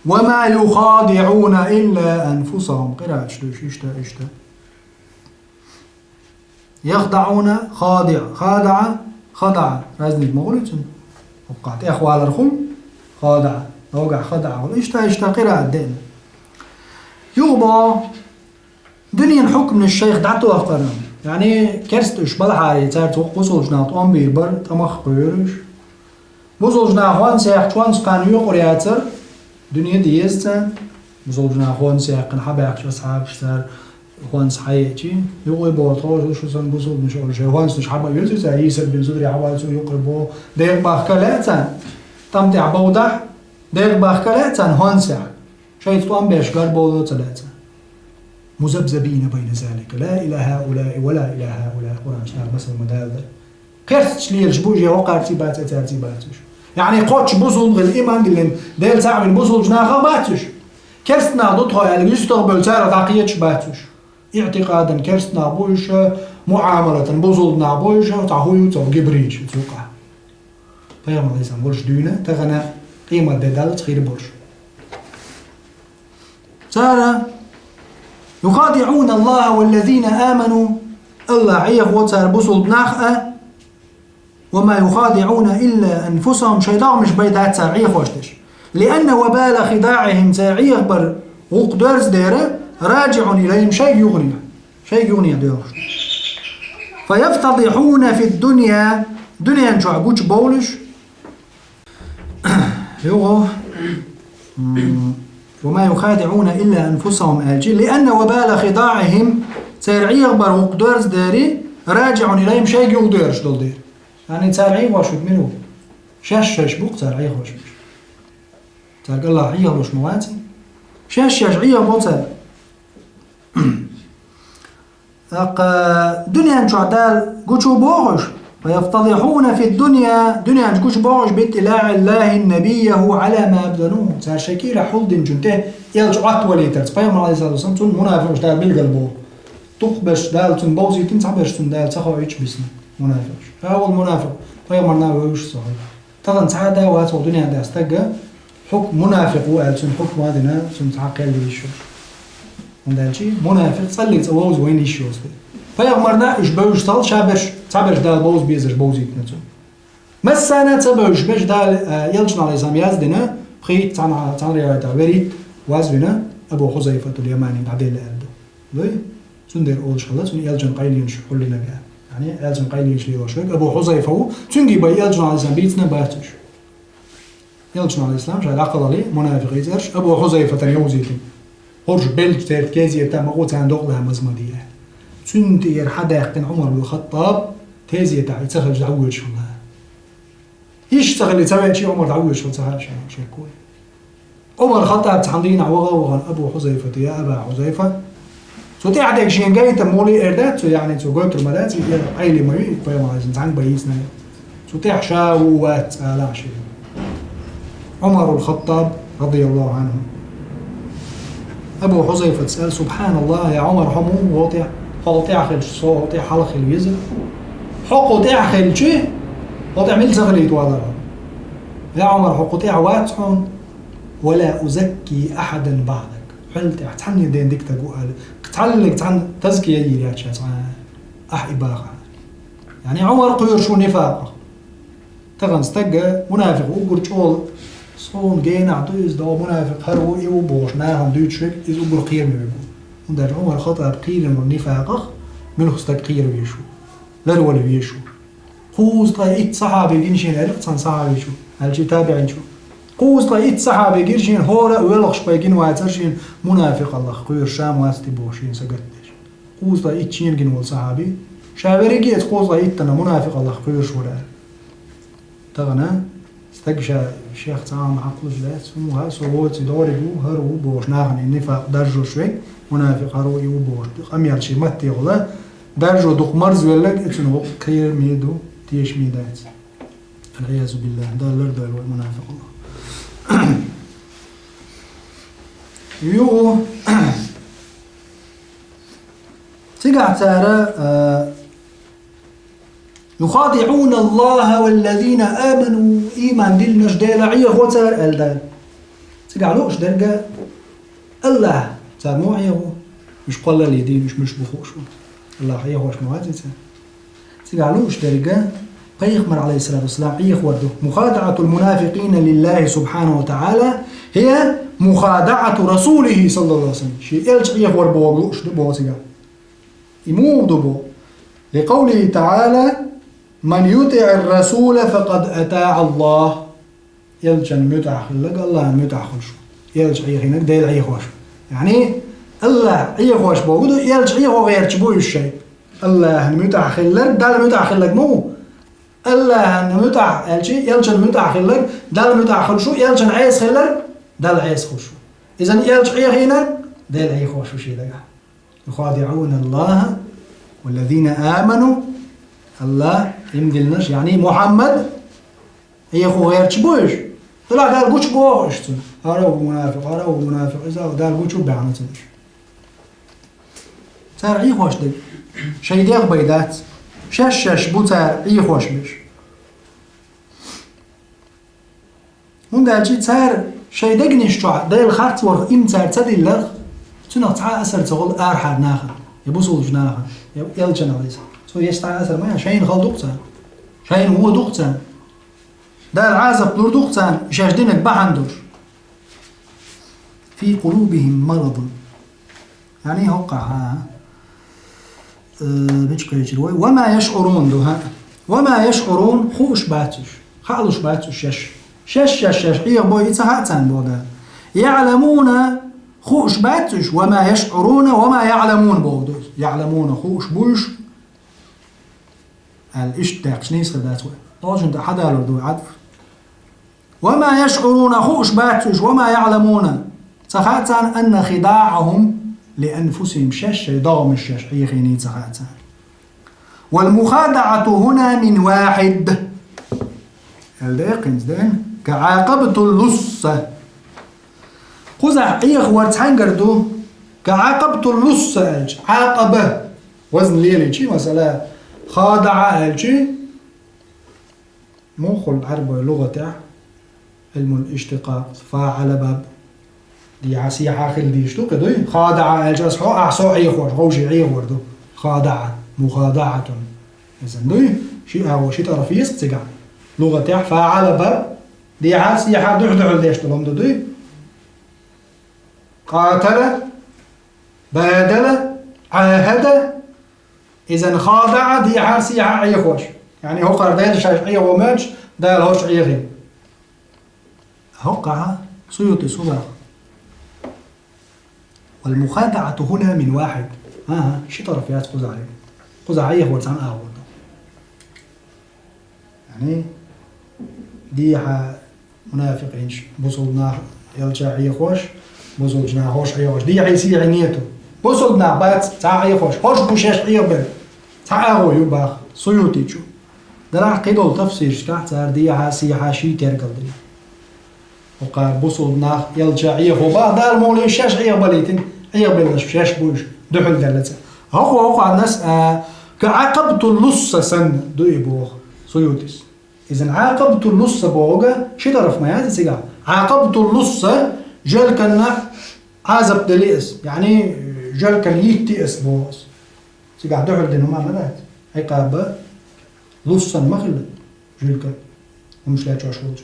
وما يخادعون إلا أنفسهم. Къирааташ ду иштта, иштта. يخدعون, خادع, خادع, خدع. Разница ма хуьлу цуьнан? ХӀокхахь тӀехвалар хуьлу, خادع. Нагахь خدع хуьлу. Иштта, иштта къираат деана. Юха боху, дуьненан хьукманаш шайх дӀатохкаран. Яъни, керста уьш балахьара, цаьрца вукху бусулбанаш тӀом бийр бара, тӀамах кхоьруш. Бусулбанаш хӀонс яьккхича, хӀонс кхарна йоькъур яцара, дуьне деза царна. Бусулбанаш хӀонс яьккхина хьабаьхкича асхьабаш цара хӀонс хьаеъча, юкъе боху тхо, шу сан бусулбанаш олу шайн хӀонснаш хьабан веза цара, йийсар бина зударий хьабан цу юкъе боху. Декъа бахка лаьа царна, тӀам тӀехь бовдахь, декъа бахка лаьа царна хӀонсехь. Шайца тӀом беш гарбовло ца лаьа царна. مذبذبين بين ذلك، لا إلى هؤلاء ولا إلى هؤلاء. Къуръан чохь масал ма далла дара. Керсташ лелаш бу уьш, я хӀокхарций бац, я царций бац уьш. Яъни кхоччуш бусулба хила, иман диллина, Дела цхьаъ вина бусулбачу нахах бац уьш. Керста нах ду тхо аьлла, юьстах бевлла царах дӀакхеташ бац уьш. ИӀтикъадан керста нах бу уьш, муӀамалатан бусулба нах бу уьш, цхьа хӀу ю цо гибрийча цу юкъахь. Пайхамар Ӏалайхиссалам волуш дуьйна, тахана къемат де даллалц хир болуш. Цара يخادعون الله والذين آمنوا, АллахӀ Ӏехаво цара бусулба нах а, وما يخادعون إلا أنفسهم, шайн догӀмаш бен дац цара Ӏехош дерш. لأن وبال خداعهم, цара Ӏехабар гӀуллакх доьрзу дера, راجع إليهم, шайга юханехь, шайга юханехь доьлхуш. فيفتضحون في الدنيا, дуьнен чохь гучубовлуш, юха, м, وما يخادعون إلا أنفسهم аьлча, لأن وبال خداعهم, церан Ӏехабар гӀуллакх доьрзу дери, راجع إليهم, шайга юхадоьрзуш долу дера. Яъни цара Ӏехош верг мила ву? Шаьш-шаьш бу-кх цара Ӏехош верг. Цаьрга АллахӀ Ӏехалуш ма вац. Шаьш-шаьш Ӏехабо цара. ТӀаккха дуьнен чохь Дала гучу бохуш, فيفتضحون في الدنيا, дуьнен чу гучу бохуш, باطلاع الله نبيه على ما أبطنوه. Цара шайн кийрахь хьулдинчун тӀе элча Ӏоттавалийтарца, пайхамар Ӏалайхиссалату вассалам, цунна мунафикъаш Дала билгал боху. Дукхахберш Дала цунна бовзийтина, цхьаберш цунна Дала ца хоуьйтуш бисна. Мунафикъ. Ша вол мунафикъ, пайхамарна вевзаш ца хилча. Тахан цхьа а да вац вай дунен тӀа стаг, хьукм мунафикъ ву аьлла, цунна хьукма дина, цунна цхьа кхел йиш йолуш. ХӀунда аьлча мунафикъ цӀаллиг цӀа вовза вайна йиш йоцу. Пайхамарна уьш бевзаш ца хилча, ша берш, цхьаберш Дала бовза безарш бовзийтина цунна. Массарна а ца бевзаш берш Дала, а, элчано Ӏалайхиссалам яздина, пхийтта цхьана, цхьана риваятехь верхӀитта вазвина Абу Хузайфатул Ямани дӀаделла аьлла ду. Лой? Цундела олуш хилла, цунна элчан къайленаш хьуллинарг. Яъни, элчан къайленаш лелош верг Абу Хузайфа ву, цуьнга бен элчано Ӏалайхиссалам бийцина бац уьш. Элчано Ӏалайхиссалам ша дӀакхалхале, мунафикъий цӀераш Абу Хузайфатана йовзийтина. ХӀорш белча терта кезета ма гӀо, царна докъала маза ма де. Цуьнан тӀера хьадаьккхина Ӏумар бин Хаттаб тезетахь и ца хилча дӀавоьдуш хилла. Иштта ца хилла ца веача, Ӏумар дӀавоьдуш хилла ца хаьа шайна, шекко. Ӏумар Хаттаб цхьана дийнахь ваха а вахана Абу Хузайфата: «Я Аба Хузайфа». Цу тӀехь дерг шена гайта мули эр дац цо, яъни цо гойтур ма дац, и эр Ӏайли ма ю, и пайхамаран цхьаьнга бан йийцина. Цу тӀехь ша ву, вац ала шена. Ӏумарул Хаттаб, радияллаху Ӏанху. Абу Хузайфас аьлла: «СубхьаналлахӀ, я Ӏумар, хьо муха ву тӀе? Хьо тӀехь хилча, со хьо тӀехь хьалха хила веза. Хьо кху тӀехь хилча, хьо тӀехь мила ца хилийта валара? Я Ӏумар, хьо кху тӀехь вац хьуна? Ва ла узакки ахьадан баӀдак. Хьол тӀехь цхьанне ден дика стаг ву аьлла, цхьаллиг цхьанна тазкия йийр яц ша цкъа, ахь и баха». Яъни Ӏумар кхоьруш ву нифакъах. Тахан стаг мунафикъ ву, уггар чӀогӀа, суна генахь ду иза, догӀу мунафикъ хӀара ву, и ву бохуш, нахана дуьйцуш верг, иза уггар кхераме верг ву. ХӀунда аьлча Ӏумар Хаттаб кхийрина ву нифакъах, муьлхха стаг кхера везаш ву, ларвала везаш ву. Кхузткъе итт сахьаби гина шена аьлла цхьана сахьабичо, аьлча и табиӀинчо. Кхузткъе итт сахьаби гира шена, хӀора а воьлхуш бен гина вацара шена мунафикъаллах кхоьруш, ша ма вац те бохуш шена сагатдеш. Кхузткъе итт шена гина волу сахьаби, ша верриге а кхузткъе иттанна мунафикъаллах кхоьруш вара аьлла. Тахана стаг ша шех цхьа а хьакхалуш лаьцна, хӀун ва, со воций догӀург ву, хӀара ву бохуш, нахана и нифакъ даржош верг, мунафикъ хӀара ву, и ву бохуш, къамел шен матте гӀула, даржо дукха марзвелларг, и цуьнан воккха кхераме ду, тешаме дац. Вал-Ӏиязу биллахӀ, Дала лардойла вай мунафикъаллах. Юха цигахь цара, а, «ЮхадиӀуна Аллаха валлазина аману», ийман диллинарш Дела Ӏехо цара аьлла Дала. Цигахь лууш дерг АллахӀ цара муха Ӏехо? Уьш кхоллале дийна, уьш муьлш бу хууш ву. АллахӀ Ӏехош ма вац цара. Цигахь лууш дерг пайхамар, Ӏалайхиссалату вассалам, Ӏехор ду. «МухадагӀатул мунафикъина лиллахӀи субхьанаху ва тагӀала, хӀия мухадагӀату расулихӀи саллаллаху Ӏалайхи ва саллам». Шен элча Ӏехор боху лууш ду боху цигахь. И муха ду боху? «Ликъавлихи тагӀала: ман ютиӀир расула факъад атаӀа Аллах». Элчан муьтӀахь хилларг АллахӀан муьтӀахь хуьлуш ву. Элча Ӏехийнарг Дела Ӏехош ву. Яъни, АллахӀ Ӏехош боху ду, элча Ӏехо гӀерташ бу уьш шайн. АллахӀан муьтӀахь хилларг Далла муьтӀахь хилларг ма ву. АллахӀан муьтӀахь аьлча, элчан муьтӀахь хилларг Далла муьтӀахь хуьлуш ву, элчан Ӏеса хилларг Далла Ӏеса хуьлуш ву. Изан элча Ӏехийнарг Дела Ӏехош ву шен дагахь. «ЮхадиӀуна Аллаха валлазина аману». АллахӀ ийман диллинарш, яъни Мухьаммад, Ӏехо гӀерташ бу уьш. Делахь Дала гучу боху уьш цунна. ХӀара ву мунафикъ, хӀара ву мунафикъ, иза Дала гучу баьхна цунна уьш. Цара Ӏехош дерг шайн дегӀ бен дац. Шаьш-шаьш бу цара Ӏехош берш. ХӀунда аьлча цара шайн дегнаш чохь Делан харц варх иман цара ца дилларх, цунах цхьа а асар ца хуьлу арахьара нахана, я бусулбачу нахана, я элчанах иза. Цо еш цхьа а асар ма ян, шайна хала ду-кх царна, шайна вон ду-кх царна. Дала Ӏазап лур ду-кх царна, шаьш динарг бахьана долуш. «Фи къулубихим марадун». Яъни хӀокхахь, а, э, мича кхечира вай? «Ва ма яшӀурун» ду, хӀаъ. «Ва ма яшӀурун», хууш бац уьш, хаалуш бац уьш шаьш. Шаьш, шаьш, шаьш Ӏехабой и ца хаьа царна боху Дала. «ЯӀламуна», хууш бац уьш, «ва ма яшӀуруна», «ва ма яӀламун» боху ду. «ЯӀламуна», хууш бу уьш. Аьлла, иштта даьккхича нийса хир дац вай. Должен да хьадалур ду вай Ӏатф. «Ва ма яшӀуруна», хууш бац уьш, «ва ма яӀламуна». Ца хаьа царна, «анна хидаӀахум ли анфусихим», шаьш шайн догӀмаш шаьш Ӏехийний ца хаьа царна. «Вал мухадаӀату хӀуна мин вахьид». Аьлла декъинца деана, «ка Ӏакъабатул лусса». Кхузахь Ӏехавар цхьаьнгара ду, «ка Ӏакъабатул лусса» аьлча, Ӏакъаба. Вазн лелийча, масала, ХадаӀа аьлча, муххул Ӏарбой лугӀатехь, Ӏилмул иштикъакъ, фаӀала баб, дехьа-сехьа хила дийш ду, кхы дуй? ХадаӀа аьлча, ас хьо, ахь со Ӏехош, гӀовши Ӏехор ду. ХадаӀа, мухадаӀатун. Изан дуй? Ши агӀо, ши тӀараф еза цигахь. ЛугӀатехь фаӀала баб, дехьа-сехьа дуьхь-дуьхьал деш долу хӀума ду дуй? Къатала, бадала, Ӏахада, изан хадаӀа, дехьа-сехьа Ӏехош. Яъни хӀокхара Дела шаьш Ӏехо моьттуш, Дала хӀорш Ӏехийна. ХӀокхахь Суютис хӀун боху? Вал мухадаӀату хӀуна мин вахьид. ХӀан-хӀа, ши тӀараф яц кхузахь. Кхузахь Ӏехор цхьана агӀор ду. Яъни, дехьа мунафикъинаш, бусулба нах элча Ӏехош, бусулба нах хӀорш Ӏехош. Дехьа-сехьа нету. Бусулба нах бац цхьа Ӏехош, хӀорш бу шаьш Ӏехабелла. Цхьа агӀо ю боху Суютичо. Делахь кхидолу тафсиршкахь цара дехьа-сехьа ший тергал дина. ХӀокхара бусулба нах элча Ӏехо боху, Дала муха лийша шаьш Ӏехабалийтина, Ӏехабелларш шаьш бу уьш, дуьхьал даьлла цара. ХӀокхо, хӀокхо Ӏаннас а, ка Ӏакъабатул лусса санна ду и боху Суютис. Изан Ӏакъабатул лусса бохург ши тӀараф ма яц цигахь. Ӏакъабатул лусса, жоьлканна Ӏазап дели ас, яъни жоьлканна йитти ас боху ас. Цигахь дуьхьал дина хӀума ма дац. Ӏикъаба луссан ма хилла, жоьлкан хӀумаш лечкъош волчу.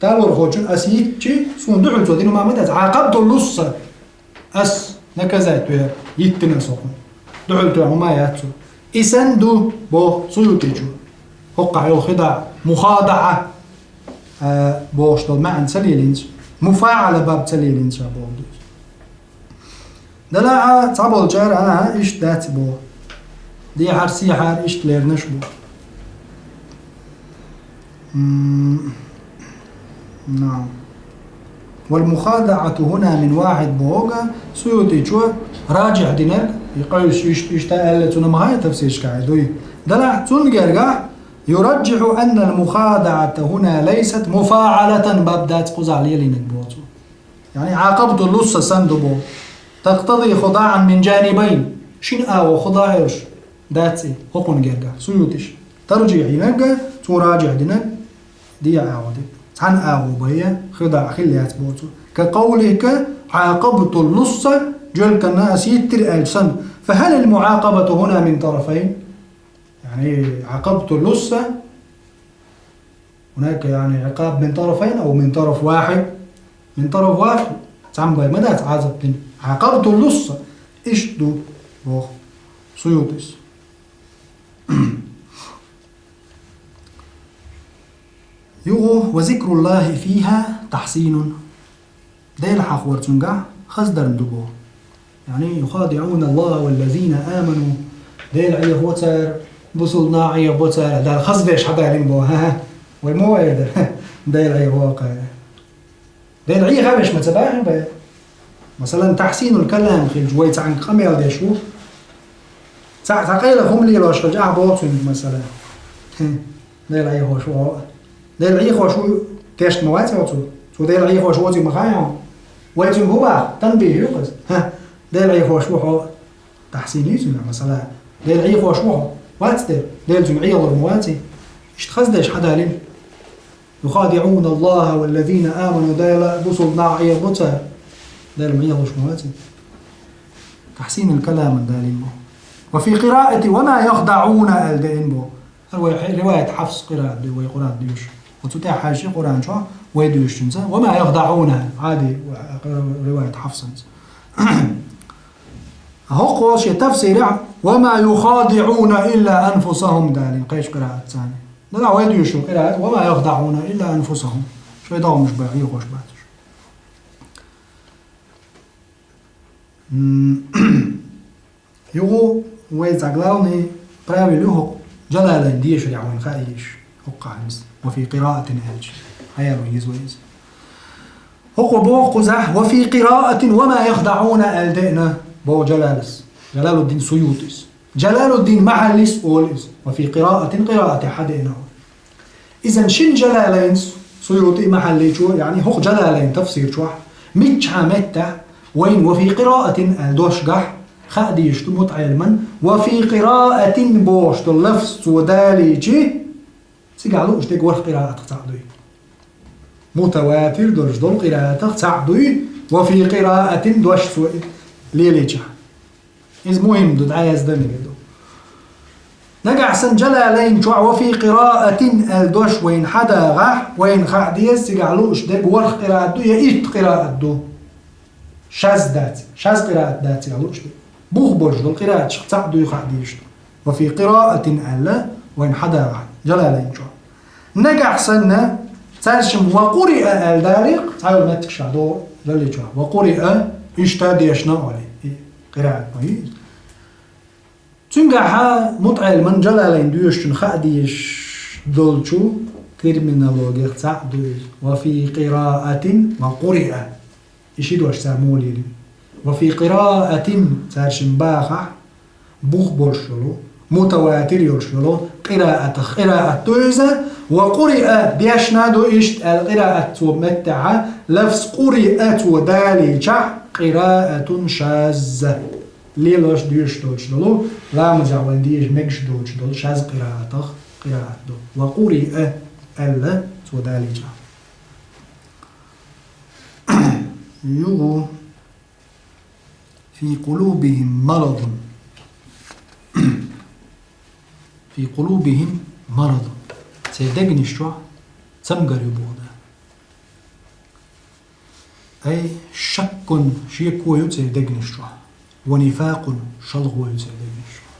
Талорхочун ас йитчи, суна дуьхьал цо дина хӀума ма дац. Ӏакъабатул лусса, ас наказать вер, йиттина ас хӀокхунна. Дуьхьал тоьхна хӀума яц цо. И санна ду, боху Суютичо. ХӀокхахь йолу хидаӀа, мухадаӀа, а, бохуш долу маьӀна ца лелийна цо. МуфаӀала баб ца лелийна цо боху ду иза. Делахь а цхьаболчара, а, иштта дац боху. Дехьара-сехьара иштта леринарш бу. М, наам. Вал мухадаӀату хӀуна мин вахьид бохург Суютичо раджихь динарг, и къевсаш иштта, иштта аьлла цунна ма хаьа тафсиршкахь дуй. Делахь цунна гергахь, юраджихьу аннал мухадаӀата хӀуна лайсат муфаӀалатан баб дац кхузахь лелийнарг боху цо. Яъни Ӏакъабатул лусса санна ду боху. Тактади худаӀан мин джанибайн. Шина агӀо худа а йолуш дац и, хӀокхунна гергахь, Суютичо. Тарджихь йинарг, цо раджихь динарг, дехьа агӀо ду. Цхьана агӀо бен, хидаӀа хилла яц боху цо. Ка къовлика Ӏакъабатул лусса, жоьлканна ас йиттира аьлча санна. Фа халил муӀакъабату хӀуна мин тарафайн? Яъни Ӏакъабатул лусса, هناك يعني عقاب من طرفين أو من طرف واحد؟ من طرف واحد. Цхьана бен ма дац Ӏазап дина. Ӏакъабатул лусса. Иштта ду, боху Суютис. Юха, ва зикруллахи фиха тахсинун. Дела хьахор цуьнгахь хаздарна ду боху. Яъни, юхадиӀуна Аллаха валлазина аману. Дела Ӏехо цара, бусулба нах Ӏехо цара, Дала хаздеш хьадалийна боху. ХӀа-хӀа. Вай мо эр дара? Дела Ӏехо кхара. Дела Ӏехавеш ма ца бахьа бен. Масалан, тахсинул калам хилча, вай цхьаьнга къамел деш ву. Цхьа, цхьа къайла хӀума лелош хилча, ахь боху цуьнга, масалан. Дела Ӏехош ву хьо. Дела Ӏехош ву тешна ма вац хьо цо. Цо Дела Ӏехош воций ма хаьа хьуна. Вай цуьнга хӀун боху? Танбих ю-кх иза. ХӀа, Дела Ӏехош ву хьо. Тахсин ю цуьнан, масала. Дела Ӏехош ву хьо. Вац Дела. Дела цуьнга Ӏехалур ма ваций. Иштта хаздеш хьадалийна. يخادعون الله والذين آمنوا, Дела бусулба нах Ӏехабо цара. Дела ма Ӏехалуш ма ваций. Тахсинул каламан далийна бу. Ва фи къираати ва ма яхдаӀуна аьлла деана бу. ХӀара вай хье-, риваят Хьафс къираат ду, вай Къуръан доьшуш. Оцу тӀехь хьаьжча Къуръан чохь вай доьшучуьнца, ва ма яхдаӀуна, Ӏади, риваят Хьафсанца. ХӀокхо шен тафсирехь, ва ма юхадиӀуна илла анфусахум далийна, кхечу къираатца. Делахь вай доьшучу къираат, ва ма яхдаӀуна илла анфусахум. Шайн догӀмаш бен Ӏехош бац уьш. М, юха вай цхьа главный правило ю хӀокху Джалалайн дешарехь вайна хаийша, хӀокху хӀинца, ва фи къираатин аьлча. Хьаял вайн иза вай иза. ХӀокхо боху кхузахь, ва фи къираатин ва ма яхдаӀуна аьлла деана, боху Джалалас. Джалалуддин Суютис. Джалалуддин Махьаллис олу иза. Ва фи къираатин, къираатехь хьадеана. Изан шина Джалалайнца, Суюти, Махьалличо, яъни хӀокху Джалалайн тафсир чохь, миччахьа меттехь вайна ва фи къираатин аьлла дош гахь, Хаа дезаш ду мутаӀеллиман, «ва фи къираатин» бохуш долу лафз цо далийча, цигахь лууш дерг ворхӀ къираатах цхьаъ дуй. Мутаватир долуш долу къираатах цхьаъ дуй, «ва фи къираатин» дош цо лелийча. Иза мухӀим ду, дӀаяздан мегар ду. Нагахь санна Джалалайн чохь «ва фи къираатин» аьлла дош вайна хьадагӀахь, вайна хаа деза, цигахь лууш дерг ворхӀ къираат ду я итт къираат ду. Шаз дац, шаз къираат дац цигахь лууш дерг. Бух болуш долу къирааташах цхьаъ дуй хаа дезаш ду. «Ва фи къираатин» аьлла, вайна хьадагӀахь, Джалалайн чохь. Нагахь санна, цаьршимма «ва къуриа» аьлла далийкх, цхьайолу меттигаш догӀу Джалалайн чохь. «Ва къуриа», иштта дешна олий, и къираат ма ю иза. Цуьнгахьа мутаӀеллиман Джалалайн доьшучун хаа дезаш долчу терминологех цхьаъ ду иза. «Ва фи къираатин» ва «къуриа». И ши дош цара муха лелийна? «Ва фи къираатин», цаьршимма бахахь, бух болуш йолу, мутаватир йолуш йолу къираатах къираат ду иза, «ва къуриа», дешна ду иштта аьлла къираат цо меттехьа, лафз «къуриа» цо далийчахь, «къираатун шазза». Лелош доьшуш долуш долу, ламазехь вайн дезаш мегаш доцуш долу шаз къираатах къираат ду. «Ва къуриа» аьлла цо далийча. Югу фи къулубихим марадун. Фи къулубихим марадун. Церан дегнаш чохь цамгар ю боху да. Ай, шаккун, шеко ю церан дегнаш чохь. Ва нифакъун, шалгӀо ю церан дегнаш чохь.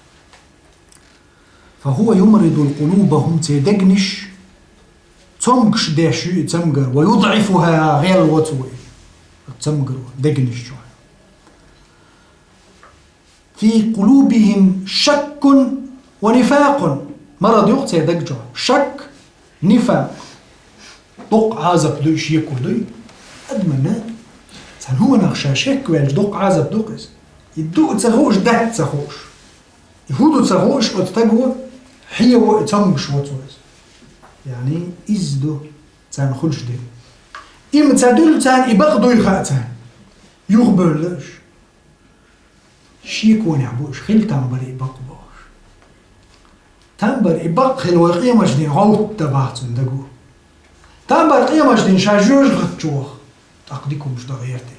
Фа хува юмриду къулубахум, церан дегнаш цомгуш деш ю и цамгар. Ва юдӀифуха, гӀелво цо и цамгаро, дегнаш чохь. Фи къулубихим шаккун ва нифакъун. Марад ю-кх церан даг чохь. Шак, нифакъ. Дуккха Ӏазап дуй, шеко дуй. Адамна цхьана хӀуманах ша шек ваьлча, дуккха Ӏазап ду-кх иза. И ду а ца хууш, дац а ца хууш. И хӀун ду ца хууш оцу стаго, хьево и цомгуш ву цо иза. Яъни иза ду царна хуьлуш дерг. И ма ца дуьллу царна, и бакъ дуй хаьа царна. Юхабевлла уьш. Шеконехь бу уьш, хила там бара и бакъ бохуш. Там бара и бакъ хила вай къематдийнахь гӀовттадан бах цуьнан даго. Там бара къематдийнахь ша жоьжахати чу ваха. ТӀаккха дика хӀумнаш дан гӀерта.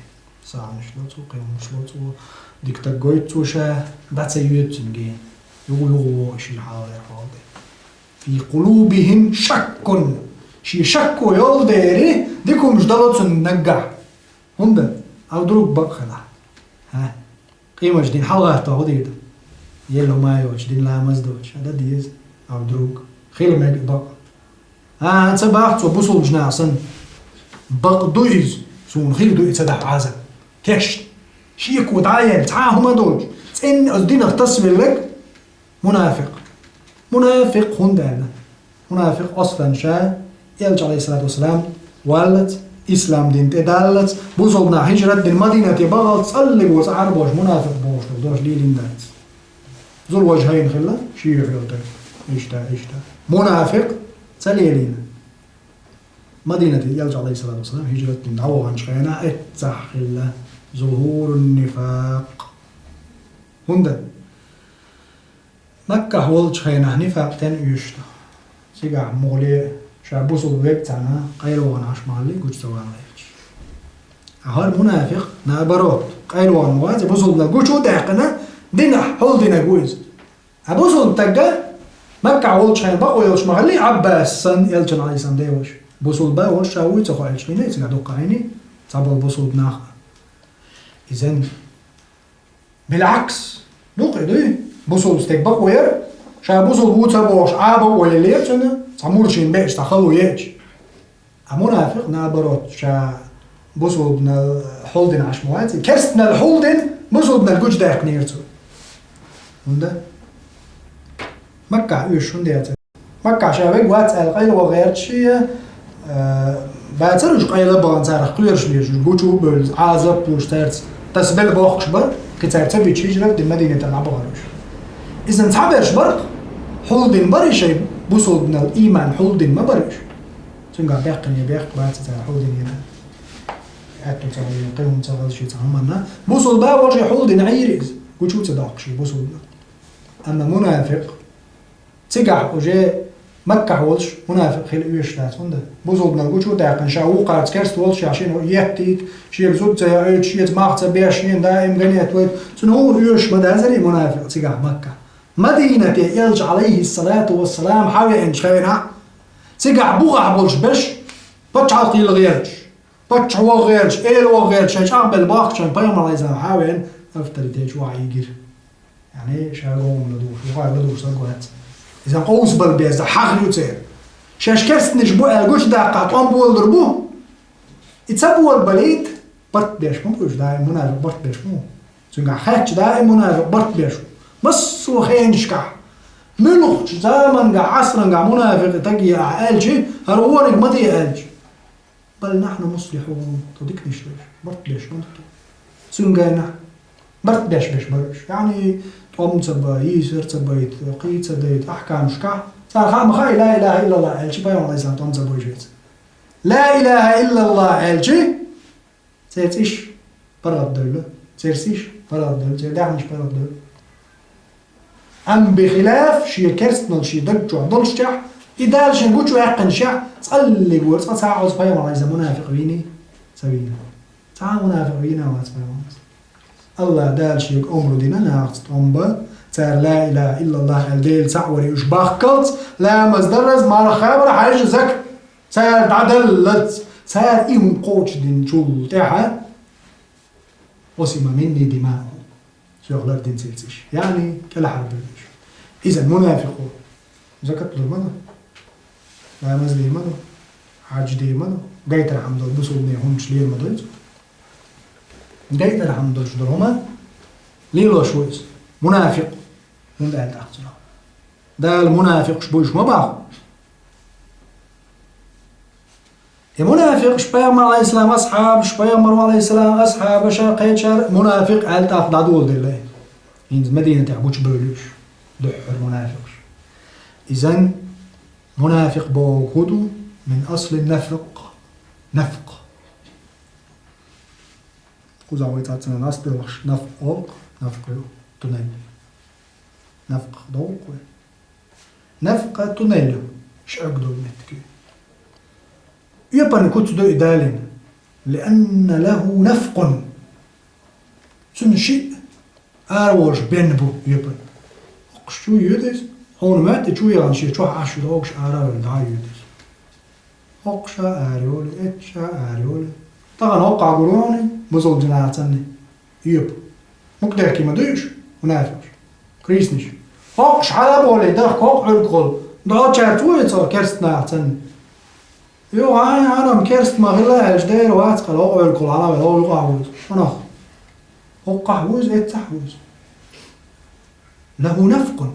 СагӀанаш ло цо, кхин хӀумнаш ло цо, дика стаг гойту цо ша, дӀа ца йоьду цуьнан гена. Юха-юха вогӀу шен хьалхара хьал де. Фи къулубихим шаккун. Шен шакко йолу дери, дика хӀумнаш дало цунна наггахь. ХӀунда? А вдруг бакъ хилахь? ХӀа? Къематдийнахь хьалагӀатта хӀун дийр ду? Елла хӀума йоцуш, дина ламаз доцуш, а дан деза? А вдруг? Хила мега бакъ. А, ца бах цо бусулбачу наха санна. Бакъ ду иза, суна хир ду и ца дахь Ӏазап. Тешна. Шеко дӀа а елла, цхьа а хӀума долчу, цӀенна оцу динах тасавелларг мунафикъ. Мунафикъ хӀунда аьлла? Мунафикъ аслан ша, Элча, алейхиссалату вассалам, валлалц, ислам дин тӀедаллалц, бусулба нах хӀижрат дина Мадинате бахалц, цӀаллиг ву цӀа Ӏарбош мунафикъ бохуш долу дош лелийна дац. Зул важхайн хилла, ши юьхь йолу таг. Иштта, иштта. Мунафикъ ца лелийна. Мадинате Элча, алейхиссалату вассалам, хӀижрат дина дӀаваханчу хенахь эццахь хилла зухурун нифакъ. ХӀунда? Маккахь волчу хенахь нифакъ стенна оьшуш ду? Цигахь муххале ша бусулба верг царна къайлаван Ӏаш ма-хиллий, гучу ца ван гӀерташ. А хӀара мунафикъ, наоборот, къайлаван вац, бусулбанал гучу а даьккхина, динахь хьулдинарг ву иза. А бусулба стаг, Маккахь волчу хенахь бакъо йолуш ма-хиллий, Ӏаббас санна, Элчан, алейхиссалам, деваш. Бусулба волуш ша вуй ца хоуьйтуш хӀинца, цигахь дуккха хӀинца, цхьаболу бусулба нах. Иза Билгьакс, ду кхин дуй? Бусулба стаг бакъо яра, ша бусулба ву ца бохуш, Ӏа бакъо еллера цунна, цхьа мурд шена беача, цхьа хало еача. А мунафикъ, наоборот, ша бусулбанал хьулдина Ӏаш ма вац, керстанал хьулдина, бусулбанал гучудаьккхинера цо. ХӀунда? Маккахь оьшуш хӀунда яцара? Маккахь ша верг вац аьлла къайлаван гӀерташ, э, бацара уьш къайла а бахана царах кхоьруш лелаш, уьш гучу а бевлла, Ӏазап а луш цаьрца, тасабелла бохкуш бара, кхин цара ца бича хӀижрат дина Мадинатера дӀабахара уьш. Иза цхьаберш бара-кх, хьулдина бара и шайн бусулбанал, ийман хьулдина ма бара уьш. Цуьнгахь баьккхина бехк бац цара хьулдина. Аьтту ца хилла, кхин хӀума ца хилла шен цхьа хӀуманна. Бусулба волуш и хьулдина Ӏийра иза. гучу ца доккхуш бусулба. Амма мунафикъ, цигахь уже Маккахь волуш мунафикъ хила оьшуш дац, хӀунда? Бусулбанал гучу даьккхина, ша вукхарца керста волуш, ша шена еттийта, шега зуда ца яойтуш, шеца мах ца беш, шена даим ганет вайта. Цунна хӀума оьшуш ма дазара и мунафикъ цигахь Маккахь. Мадинате элча, алейхиссалату вассалам, хьавеанчу хенахь, цигахь бухахь болуш берш, пачхьалкх йилла гӀерташ, паччахь ваха гӀерташ, эла ваха гӀерташ, шайн чӀагӀбелла бахкачарна пайхамар, алейхиссалам, хьавеана, авторитет чу вахьийгира. Яъни, ша гӀовгӀа ладугӀуш, вукхара ладугӀуш стаг вац. Иза къовсабала беза хьагӀ ю церан. Шаьш керстанаш бу аьлла гучудаккхахь, тӀом болалур бу. И ца болабалийта, барт беш ма бу уьш, даим мунафикъ барт беш ма ву. Цуьнгахь хаьттича, даим мунафикъ барт беш ву. Массо а хенашкахь, муьлххачу замангахь, Ӏасрангахь мунафикъ стаг яхь аьлча, хӀара вониг ма де аьлча. Бал нахьну муслихьун, тхо диканаш ду уьш, барт беш ма бу тхо. Цуьнгахь барт беш беш бара уьш. Яъни, тӀом ца бан, йийсар ца байта, кхин ца дайта, ахькамашкахь. Цара хаа ма хаьа, ла илаха иллаллах аьлча, пайхамар, алейхиссалам, тӀом ца бойжа веза. Ла илаха иллаллах аьлча, церан цӀиш паргӀатдевлла, церан сиша паргӀатдевлла, церан даьхнаш паргӀатдевлла. Амма бихилаф, шен керстанал шен даг чохь долуш чохь, и Дала шен гучуваьккхинчохь, цкъа а вара, цкъа цхьа а оцу пайхамар, алейхиссалам, мунафикъ вийний? Ца вийна. Цхьа а мунафикъ вийна вац пайхамар. Аллах Дала шега омра дина нахаца тӀом бан, цара ла илаха иллаллах аьлла, Дела цхьаъ варе уьш бахккалц, ламаз, дараз, марха, хабар, хьаьж, закат. Цара дӀадаллалц, цара и хӀума кхочушдинчул тӀаьхьа, «Усима минни димаухум». Соьх лардина церан цӀиш. Яъни, кӀелхьарбевлла уьш. Иза мунафикъ ву. Закат лур ма ду. Ламаз дийр ма ду. Хьаьж дийр ма ду. Гайтархьама долу бусулбанийн хӀуманаш лийр ма ду иза. Гайтархьама долуш долу хӀума лелош ву иза. Мунафикъ. ХӀунда аьлла тӀаккха цунах? Дала мунафикъаш бу уьш ма боху. И мунафикъаш, пайхамар, алейхиссалам, асхьабаш, пайхамар, алейхиссалам, асхьабаша кхечара мунафикъ аьлла тӀаккха дӀадоладелла. ХӀинца Мадинатехь гучубевлла уьш, дуьххьара мунафикъаш. Иза мунафикъ бохург хӀун ду? Мин асли нафкъ. Нафкъ. Кхузахь вай цхьацца нафкъ бохуш, нафкъ олу, нафкъ ю, туннель. Нафкъ доху вай. Нафкъ туннель ю, шиъ долу меттиг ю. Оьпана куц ду и далийна. Лианна лаху нафкъун. Цуьнан шиъ ара волуш бен бу оьпана. ХӀокхуш чу йоьду иза. Хьуна моьтту чу яхана шен чохь Ӏаш ю, хӀокхуш ара а ваьлла дӀа а йоьду иза. ХӀокхуша ара йолу, эццаша ара йолу. Тахана хӀокхахь гур ву хьуна, бусалба нахаца санна, оьпу. ХӀокху дехке ма дуй уьш, мунафикъаш, крийсанаш. ХӀокхуш хьала а болий, дахка хӀокху Ӏуьргахула, дӀочаьрца ву и цо керста нахаца санна. Юха хьан-, хьан-м керста ма хила аьлча, дера вац кхара, хӀокху Ӏуьргахула хьала а ваьлла, хӀокху юкъахь ву иза. ХӀунах? ХӀокхахь ву иза, эццахь ву иза. Лаху нафкъун.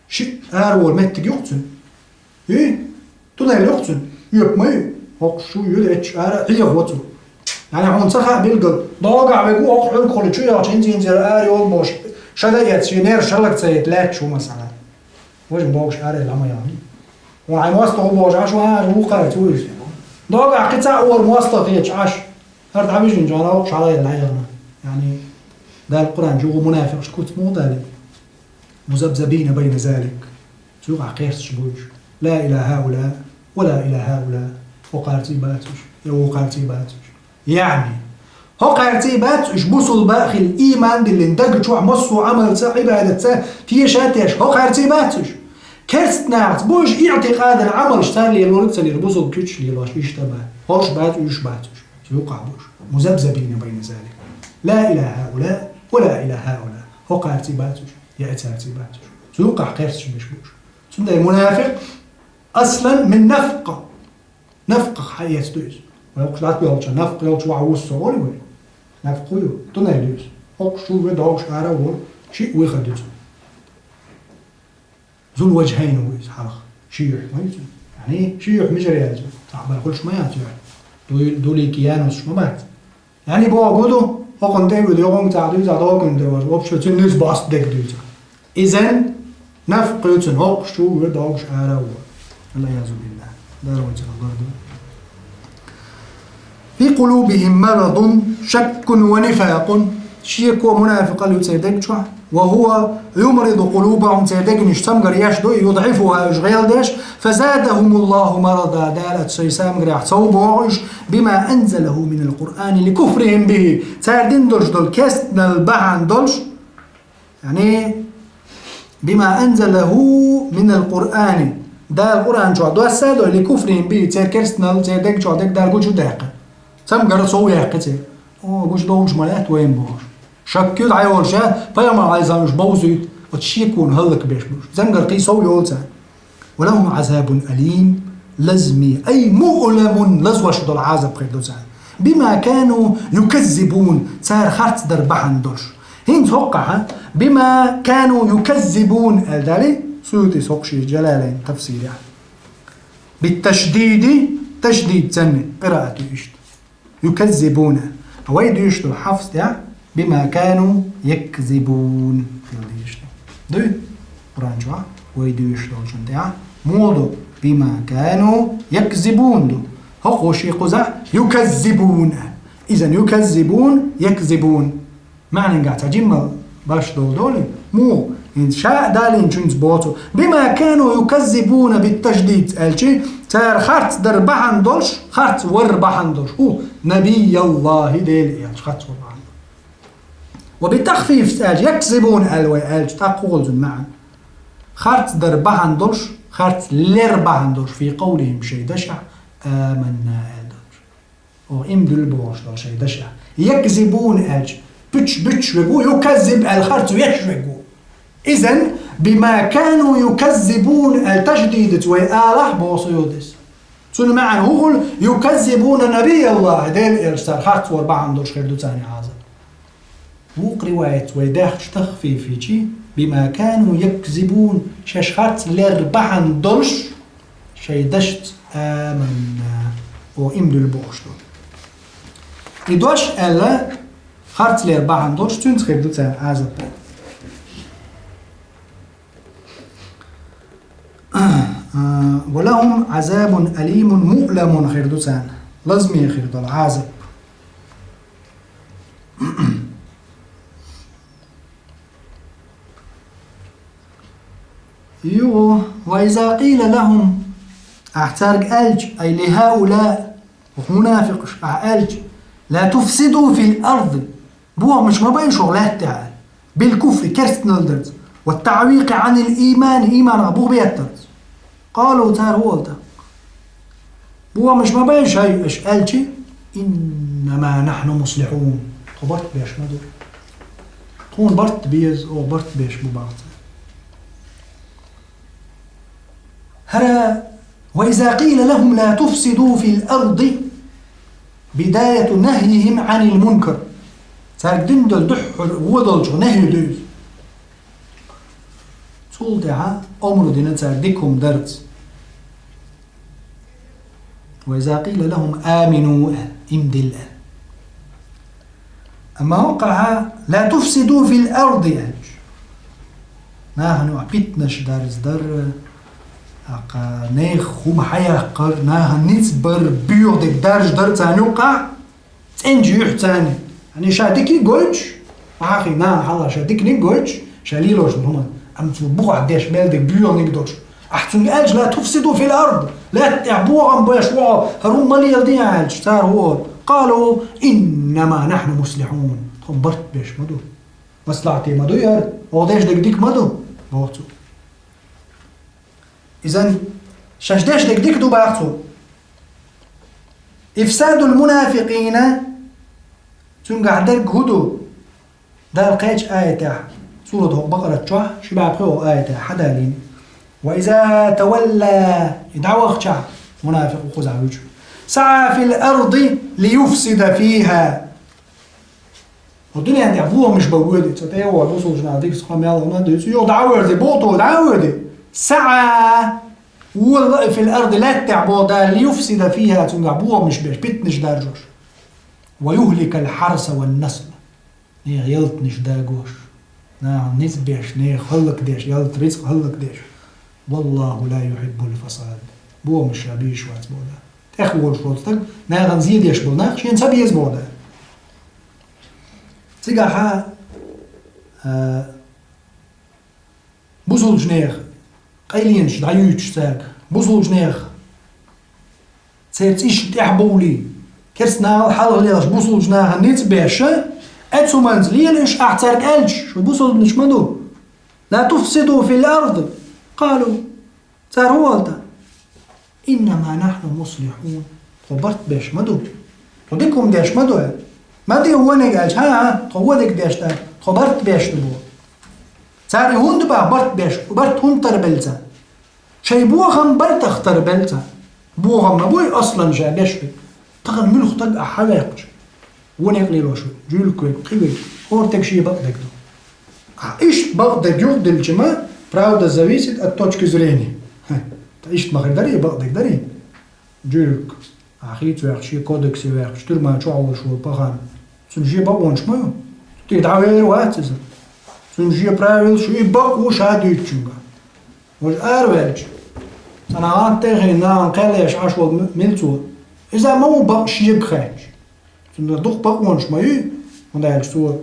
Шиъ ара волу меттиг ю-кх цуьнан. И? Туннель ю-кх цуьнан. Оьпу ма ю. ХӀокхуш чу йоьду, эццаш ара хьехаво цо. Яъни хьуна ца хаьа билггал. ДӀогахь верг ву хӀокху Ӏуьргахула чу яхча, хӀинца-хӀинца ара йолу бохуш, ша дан эцна, шен нераш шалаг ца яйта лаьтташ ву, масала. Важа бохуш ара лама яхна. Ван хьайн мостагӀа бохуш, Ӏаш ван, Ӏаш вукхара цу иза. ДӀогахь кхин цхьаъ вара мостагӀа хеташ Ӏаш. ХӀара дӀавижина жона хӀокхуш хьала а яьлла хьехна. Яъни, Дала Къуръан чу ву мунафикъаш куц муха далийна? Музабзабина байна залик. Цу юкъахь кхерсташ бу уьш. Ла иля хаула, ва ла иля хаула. ХӀокхарций бац уьш, я вукхарций бац уьш. Яъни, хӀокхарций бац уьш, бусулба а хилла, ийман а диллина, даг чохь массо а Ӏамалца, Ӏибадатца теша а тешна, хӀокхарций бац уьш. Керста нахаца бу уьш, иътикъадан Ӏамалш цара лелориг а ца лелор, бусулба куьчаш лелош, иштта бац. ХӀорш бац, уьш бац уьш. Цу юкъахь бу уьш. Музабзабина байна залик. Ла иля хаула, ва ла иля хаула. ХӀокхарций бац уьш, я эцарций бац уьш. Цу юкъахь кхерсташ беш бу уьш. Цундела мунафикъ аслан мин нафкъ. Нафкъах хьаэца ду иза. Вай хӀокхуш латта йолча, нафкъ йолчу вахьа вуссо олу вай. Нафкъ ю, туннель ю иза. ХӀокхуш чу ву вай догӀуш ара а волу, шиъ вихар ду цуьнан. Зул важхайн ву иза хьалха. Ши юьхь ма ю цуьнан. Яъни, ши юьхь мичара яц иза? Цхьаъ бан хуьлуш ма яц юьхь. Дуй-, дулий киянус ма бац. Яъни боху ду, хӀокхунна тӀе а вуьлу, йогӀунга цхьаъ дуьйцахь, догӀунна тӀе важа, вообще цуьнан нуьцу баста дег дуьйцахь. Иза нафкъ ю цуьнан, хӀокхуш чу ву вай догӀуш ара а ву. Валъиязу биллахӀ. Дала вай цунах лардойла. Фи къулубихим марадун шаккун ва нифакъун. Шеко, мунафикъал ю церан дег чохь. وهو يمرض قلوبهم, церан дегнаш цамгар еш ду, يضعفها, уьш гӀелдеш. فزادهم الله مرضا, Дала оцу шайн цамгарехь сов боху уьш, بما أنزله من القرآن لكفرهم به, цара дина долуш долу керстанал бахьана долуш, яъни, بما أنزله من القرآن, Дала Къуръан чохь доссадо, لكفرهم به, церан керстанал, церан дег чохь дерг Дала гучудаьккхи. Цамгар сов яьккхи церан. О, гучудовлуш ма лаьтта вайна бохуш. Шаккхе дӀайолуш, пайхамар Ӏалайхиссалам уьш бовзуьйту, оцу шеконан хӀаллакбеш бу уьш. Цамгар кхин сов йолу царна. ولهم عذاب أليم, лазаме, أي مؤلم, лазош долу Ӏазап хир ду царна. بما كانوا يكذبون, цара харц дар бахьана долуш. ХӀинца хӀокхахь, بما كانوا يكذبون, аьлла далий, Суютис хӀокху шен Джалалайн тафсирехь. بالتشديد, ташдид царна, къираат ю иштта. يكذبون. Вай дуьйцуш долу Хьафс тӀехь, بما كانوا يكذبون хила дезаш ду. Дуй? Къуръан чохь вай дуьйцуш долчун тӀехь муха ду? بما كانوا يكذبون ду. ХӀокхо шен кхузахь يكذبون. إذن يكذبون، يكذبون. МаьӀнангахь цхьа жимма баш долу долий? Муха? ХӀинца ша а далийначуьнца боцу. بما كانوا يكذبون بالتشديد аьлчи, цара харц дар бахьана долуш, харц вар бахьана долуш. ХӀу? نبي الله, Делан элча харц вар бахьана долуш. وبالتخفيف аьлча, يكذبون аьлла вай аьлча, тӀаккха хӀу хуьлу цуьнан маьӀна? Харц дар бахьана долуш, харц лер бахьана долуш, في قولهم шайн дашехь, آمنا аьлла долуш. Оха иман дуьллу бохуш долу шайн дашехь. يكذبون аьлча, пуьчуш буьттуш верг ву, يكذب аьлла харц веш верг ву. إذن بما كانوا يكذبون аьлла ташдидаца вай алахь боху Суютис. Цуьнан маьӀна хӀу хуьлу? يكذبون نبي الله, Делан элча цара харц вар бахьана долуш хир ду царна Ӏазап. Вукху риваятца вай даьхча тахфиф йичи, بما كانوا يكذبون, шаьш харц лер бахьана долуш, шайн дашца آمنا, о, иман дуьллу бохуш ду. И дош аьлла, харц лер бахьана долуш, цуьнца хир ду царна Ӏазап. А, ولهم عذاب أليم مؤلم хир ду царна. Лазаме хир долу Ӏазап. Юо, وإذا قيل لهم, ахь цаьрга аьлча, أي لهؤلاء, оха мунафикъаш, ахь аьлча, لا تفسدوا في الأرض, бохамаш ма байша оха лаьтта тӀехь, بالكفر, керстаналла дарца, والتعويق عن الإيمان, ийманах бух беттарца. قالوا, цара хӀу олу тӀаккха? Бохамаш ма байша хӀай аша аьлчи, إنما نحن مصلحون. Тхо барт беш ма ду. Тхуна барт беза, оха барт беш бу боху цара. ХӀара, وإذا قيل لهم لا تفسدوا في الأرض بداية نهيهم عن المنكر. Цаьрга дина долу дуьххьара вон долчух нахьи ду иза. Цул тӀаьхьа омра дина цаьрга дика хӀума дарца. وإذا قيل لهم آمنوا, иман дилла. Амма хӀокхахь لا تفسدوا في الأرض аьлча, нахана юкъахь питнаш дарзадар, тӀаккха нехан хӀума хьаяккхар, нахана ницкъ бар, боьха дерг даржадар царна юккъахь, цӀеначу юьхь царна. ХӀана ша дика гойтуш, ахьа нахана хьалха ша диканиг гойтуш, ша лелош долу хӀума, амма цо бухахь деш мел дерг боьханиг долуш. Ахь цуьнга аьлча, لا تفسدوا في الأرض, лаьтта тӀехь бохам беш ву хьо, хӀара хӀума ма леладе аьлча, цара хӀу олу: قالوا إنما نحن مصلحون. Тхо барт беш ма ду. Маслахьате ма ду яра, оха деш дерг дика ма ду, боху цо. Изан шаьш деш дерг дика ду боху цо. إفساد المنافقين, цуьнгахь дерг хӀу ду? Дала кхечу аятехь, сурат хӀокху Бакъарат чохь, ши бӀе пхоьалгӀа аятехь хьадалийна: وإذا تولى, и дӀавахчахь, мунафикъ ву кхузахь вуьйцуш, سعى في الأرض ليفسد فيها. Хьо дуьнен тӀехь бохамаш бан воьду, цо тӀе а вахана, бусулба нах дикачу хӀуманна мел а дуьйцу, юха дӀа а воьду, боху тӀе дӀа а воьду. سعى, вола في الأرض, лаьттахь боху Дала, ليفسد فيها, цуьнгахь бохамаш беш, питнаш даржош. ويهلك الحرث والنسل. Нехан ялтанаш дагош, нахана ницкъ беш, нехан хӀаллакдеш, ялта рицкъ хӀаллакдеш. والله لا يحب الفساد. Бохамаш ша безаш вац боху Дала. ТӀехволуш волу стаг, нахана зе деш болу нах шена ца беза боху Дала. Цигахьа, а, бусулча неха къайленаш дӀаюьйцуш цаьрга, бусулча неха церан цӀийш тӀехбовлий, керста нахал хьалха лелаш бусулча наха ницкъ беш, эцу манца лелаш, ахь цаьрга аьлча, шу бусулбанаш ма ду. لا تفسدوا في الأرض. قالوا. Цара хӀун аьлла? إنما نحن مصلحون. Тхо барт беш ма ду. Тхо дика хӀума деш ма ду. Ма де вониг аьлча, хӀа-хӀа, тхо вониг деш дац, тхо барт беш ду бо. Цара хӀунда бах барт беш, барт хӀунда тара белла цара? Шайн бохам бартах тара белла цара. Бохам ма буй аслан ша беш бе. Тахан муьлха таг а хьаваьккхача. Вон некъ лелош ву, жуьлка вег, кхи вег, хӀора таг шен бакъдерг ду. А иштта бакъдерг юхадилча ма, правда зависит от точки зрения. Хе, та иштта ма хир дарий, бакъдерг дарий. Жуьлка. А хийца ваьккхача, шен кодексе ваьккхача, туьрма чу волуш волу пахан. Цуьнан шен бакъонаш ма ю. Цу тӀе дӀавер вац иза. Цуьнан шен правилаш ю, и бакъ ву ша дуьйцучуьнга. Важа араваьлча, цхьана гӀанта тӀе а хиъна, нахана кхел еш Ӏаш волу м-, милцо. Иза ма ву бакъ шега хаьттича. Цуьнан дукха бакъонаш ма ю, хӀунда аьлча цо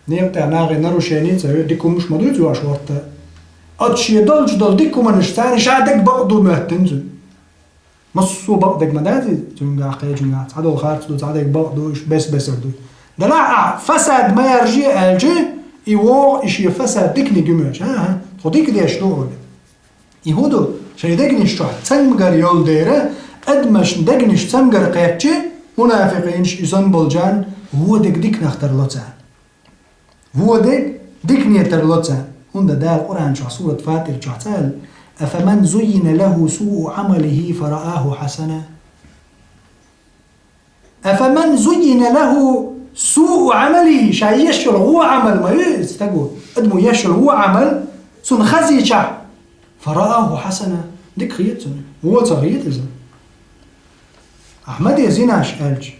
некъа тӀехь нахе нарушение ца йо, дика хӀумаш ма дуй цо аш хӀотта. Оцу шен долчу долу дика хӀуманаш царна ша дерг бакъ ду моьттина цуьнан. Массо а бакъдерг ма дац иза, цуьнгахь, кхечуьнгахь, цхьадолу харц ду, цхьадерг бакъ ду, уьш бес-бесар ду. Делахь ахь фасад ма яржае аьлча, и вогӀу и шен фасад диканиг ю моьттуш. ХӀан-хӀа, тхо дика деш ду олу. И хӀун ду, шайн дегнаш чохь цамгар йолу дера, адамашна дегнаш цамгар кхеттача, мунафикъинаш и санна болчарна, вон дерг диканах тарло царна. Вон дерг дикане тарло царна. ХӀунда Дала Къуръан чохь сурат Фатир чохь ца аьлла: «أفمن زين له سوء عمله فرآه حسنا». «أفمن زين له سوء عمله», ша еш йолу вон Ӏамал ма ю иза стаго, адамо еш йолу вон Ӏамал, цунна хазийчахь, «فرآه حسنا», дика хета цунна. Вон ца хета иза. Ахьа ма де зинаш аьлча.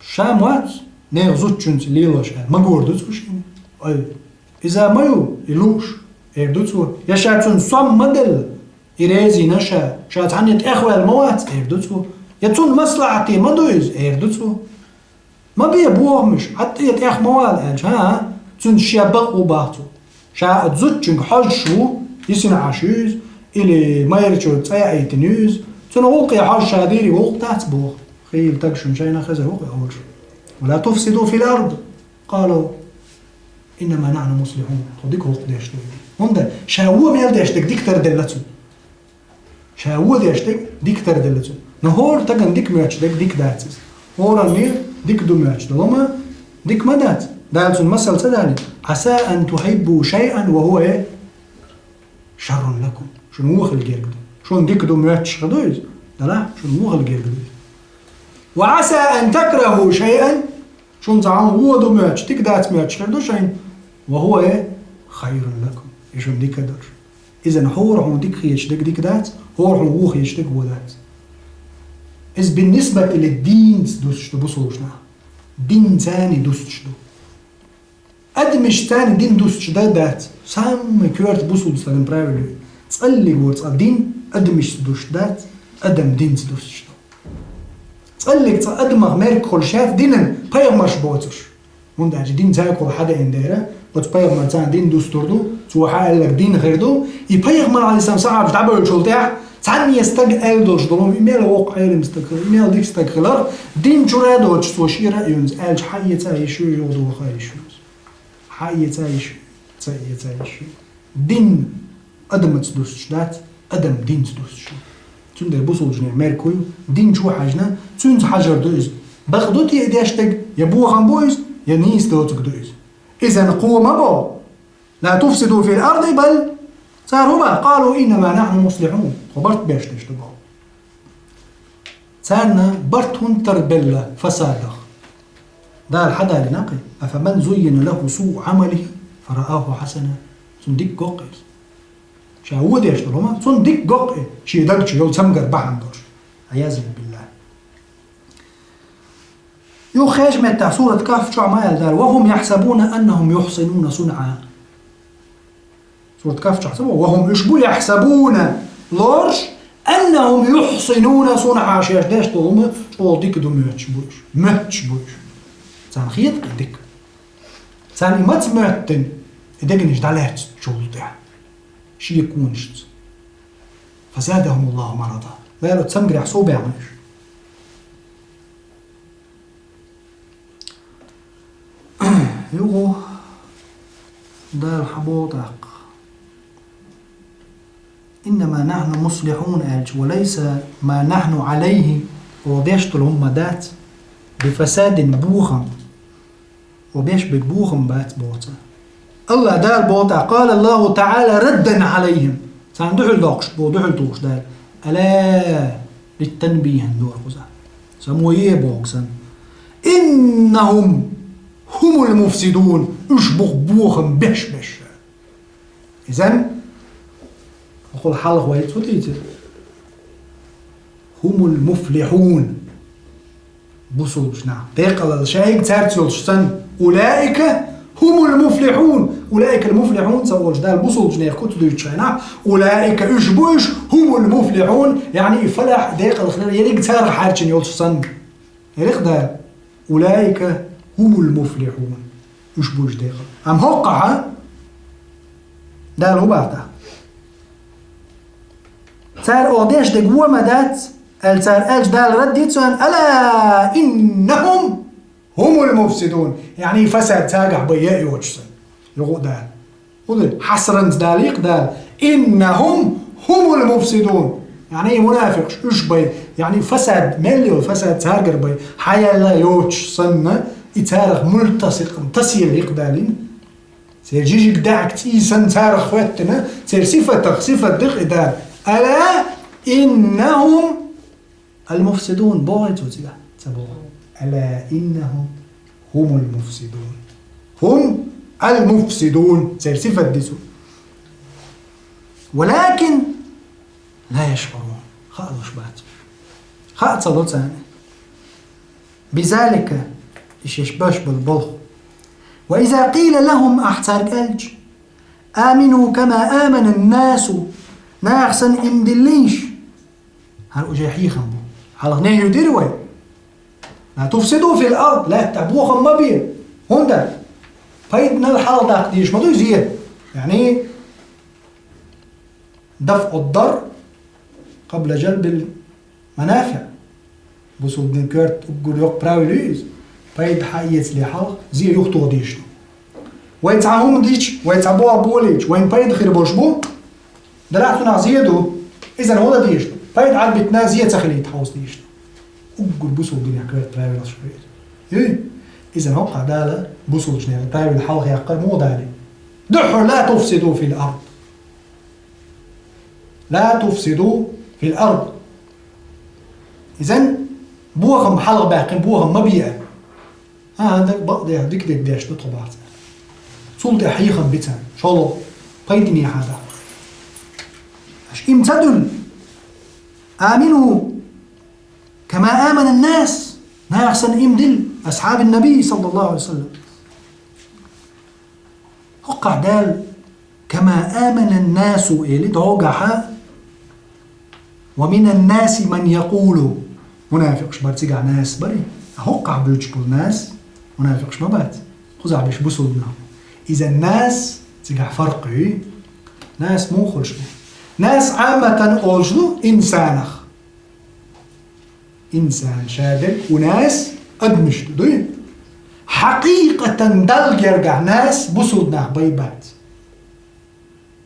Ша моьтту, нехан зудчуьнца лелош аьлла, ма гур ду цо шена. Ой, иза ма ю, и лууш, эр ду цо. Я ша цунна сом ма делла, и резина ша, ша цхьанне тӀехваьлла ма вац, эр ду цо. Я цунна маслахьате ма ду иза, эр ду цо. Ма бе бохамаш, хьан тӀе тӀех ма вала аьлча, хӀан-хӀа, цуьнца шен бакъ ву бах цо. Ша оцу зудчуьнга хьожуш ву, йисина Ӏаш ю иза, или майрачо цӀа яийтина ю иза, цунна гӀуллакхе хьожуш ша дийриг гӀуллакх дац боху. Хийла таг шуна шайна хезар ву кхин олуш. «ولا تفسدوا في الأرض». قالوا: «إنما نحن مصلحون». Тхо дика гӀуллакх деш ду. ХӀунда ша вон мел деш дерг дика тарделла цунна. Ша вон деш дерг дика тарделла цунна. Но хӀора тагана дика моьттуш дерг дика дац иза. ХӀоранна дика ду моьттуш долу ма, дика ма дац. Дала цунна масал ца далийна: «عسى أن تحبوا شيئا وهو شر لكم». Шуна вон хила герга ду. Шуна дика ду моьттуш хир ду иза, делахь шуна вон хила герга ду иза. «وعسى أن تكرهوا شيئا». Шуна цхьа хӀума вон ду моьттуш, дика дац моьттуш хир ду шайна. «وهو خير لكم». И шуна дика а долуш. Иза хӀора хьуна дика хеташ дерг дика дац, хӀора хьуна вон хеташ дерг вон дац. Иза бин нисбат или динца дустуш ду бусулбанаш нах. Динца дустуш ду. Адамашца дин дустуш дан дац. Самый коьрта бусулба стагана правило ю. ЦӀаллиг ву цкъа дин адамашца дустуш дац, адам динца дустуш ду. ЦӀаллиг цкъа адамах мерг хуьлуш яц динан пайхамарш боцурш. ХӀунда аьлча дин цаьргахула хьадеана дера, оцу пайхамарца дин дустур ду, цо хьааьлларг дин хир ду. И пайхамар, Ӏалайхиссалам, сахьабаш дӀабевллачул тӀаьхьа цхьанне стага аьлла долуш долу, и мел воккха Ӏелам стаг хилар, и мел дика стаг хилар, дин чура а доцуш цо шера а юьнца аьлча, хьаэца а йиш ю, юхадоха а йиш ю. Хьаэца а йиш ю, ца эца а йиш ю. Дин адамаца дустуш дац, адам динца дустуш ду. Цундела бусулбанаш мерг хӀун ю, дин чу хьаьжна, цуьнца хьажар ду иза. Бакъ ду те и деш дерг, я бохам бу иза, я нийса доцург ду иза. Иза кхо ма бо. «لا تفسدوا في الأرض», бал цара хӀун баха: «قالوا إنما نحن مصلحون». Тхо барт беш деш ду боху. Царна барт хӀунда тара белла фасадах? Дала хьадалина кхин: «أفمن زين له سوء عمله فرآه حسنا». Цунна дика го-кх иза. Ша вон деш долу хӀума, цунна дика го-кх и, шен даг чу йолу цамгар бахьана долуш. عياذا بالله. Юха хезачу меттехь сурат Кахф чохь ма аьлла Дала: «وهم يحسبون أنهم يحسنون صنعا». Сурат Кахф чохь ца боху: «وهم», уьш бу, «يحسبون», лоруш, «أنهم يحسنون صنعا», шаьш деш долу хӀума чӀогӀа дика ду моьттуш бу уьш. Моьттуш бу уьш. Царна хета и дика. Царна и маца моьттина, и дегнаш дӀалаьцначул тӀехьа. Шеконашца. فزادهم الله مرضا. Дала цамгарехь сов баьхна уьш. Юха Дала хьаболу тӀаккха. إنما نحن مصلحون аьлча, وليس ما نحن عليه, оха деш долу хӀума дац, بفساد бохам. Оха беш берг бохам бац боху цо. АллахӀ Дала боху тӀаккха, قال الله تعالى ردا عليهم. Царна дуьхьал доккхуш боху, дуьхьал тухуш Дала. ألا للتنبيه дора кхузахь. Само е боху санна. إنهم هم المفسدون. Уьш бу бохам беш-беш. Изан, хӀокхул хьалха вай цу дийцира. هم المفلحون. Бусулбачу нах. Декъалалла шайга цаьрца йолуш санна. أولئك هم المفلحون. أولئك المفلحون ца олуш Дала бусулбачу нехан куц дуьйцучу хенахь. أولئك уьш бу уьш, هم المفلحون, яъни и фалахь декъалхлера ерриг царах хьаьрчина йолуш санна. Элира Дала: أولئك هم المفلحون. Уьш бу уьш декъала. Амма хӀоккхахьа Дала хӀун боху тӀаккха? Цара оха деш дерг вон ма дац, аьлла цара аьлча Дала рад дийцина: ألا إنهم هم المفسدون. Яъни фасад цаьргахь бен е а йоцуш санна. Юха а Дала. ХӀунда хьасранца далийкх Дала: إنهم هم المفسدون. Яъни мунафикъаш уьш бен, яъни фасад мел йолу, фасад цаьргара бен, хьаяьлла йоцуш санна, и царах мультасикъ, тасъелла йикх Далина. Церан жижиг даьӀахк цӀий санна царах хӀоьттина, церан сифатах сифат дикъ и Дала. ألا إنهم المفسدون бохий цо цигахь? Ца боху. ألا إنهم هم المفسدون. هم المفسدون. Церан сифат ди цо. ولكن لا يشعرون. Хаалуш бац. Хаа ца ло царна. بذلك, и шаьш беш болу болх. وإذا قيل لهم, ахь цаьрга аьлча, آمنوا كما آمن الناس, наха санна иман диллийша. ХӀара уже хьехам бу. Хьалха нехьа дира вай. لا تفسدوا في الأرض, лаьттахь бохам ма бе. ХӀунда? Пайданал хьалха даккха дезаш ма ду иза. Яъни, دفع الضر قبل جلب المنافع. Бусулба дин коьрта уггар йоккха правило ю иза. Пайда хьаэцале хьалха, зе юхатоха дезаш ду. Вай цхьа хӀума дича, вай цхьа бохам болийча, вайн пайда хир болуш бу, делахь цунах зе ду, иза хӀун дан дезаш ду? Пайда Ӏадбитина зе ца хилийта хьовса дезаш ду. Уггар бусулба динехь коьрта правилаш ю иза. Юй? Иза хӀокхахь Дала бусулбачу нехан правила хьалха яккхар муха далий? Дуьххьара لا تفسدوا في الأرض. لا تفسدوا في الأرض. Изан бохам хьалха баьккхина, бохам ма бе. ХӀан, даг бакъдеш, дика дерг деш ду тхо бахьа цара. Цул тӀе хьехам бицан, шолгӀа пайдане хьада. Аша им ца дуьллу. آمنوا كما آمن الناس. Наха санна им дилла, أصحاب النبي صلى الله عليه وسلم. ХӀокхахь Дала كما آمن الناس эли догахьа, ومن الناس من يقول, мунафикъаш бара цигахь нас барий? ХӀокхахь буьйцуш болу нас мунафикъаш ма бац. Кхузахь беш бусулба нах. Иза нас цигахь фаркъ ю. Нас муха хуьлуш бу? Нас Ӏамматан олуш ду инсанах. Инсан ша дерг, унас адамаш ду, дуй? Хьакъикъатан Далла гергахь нас бусулба нах бай бац.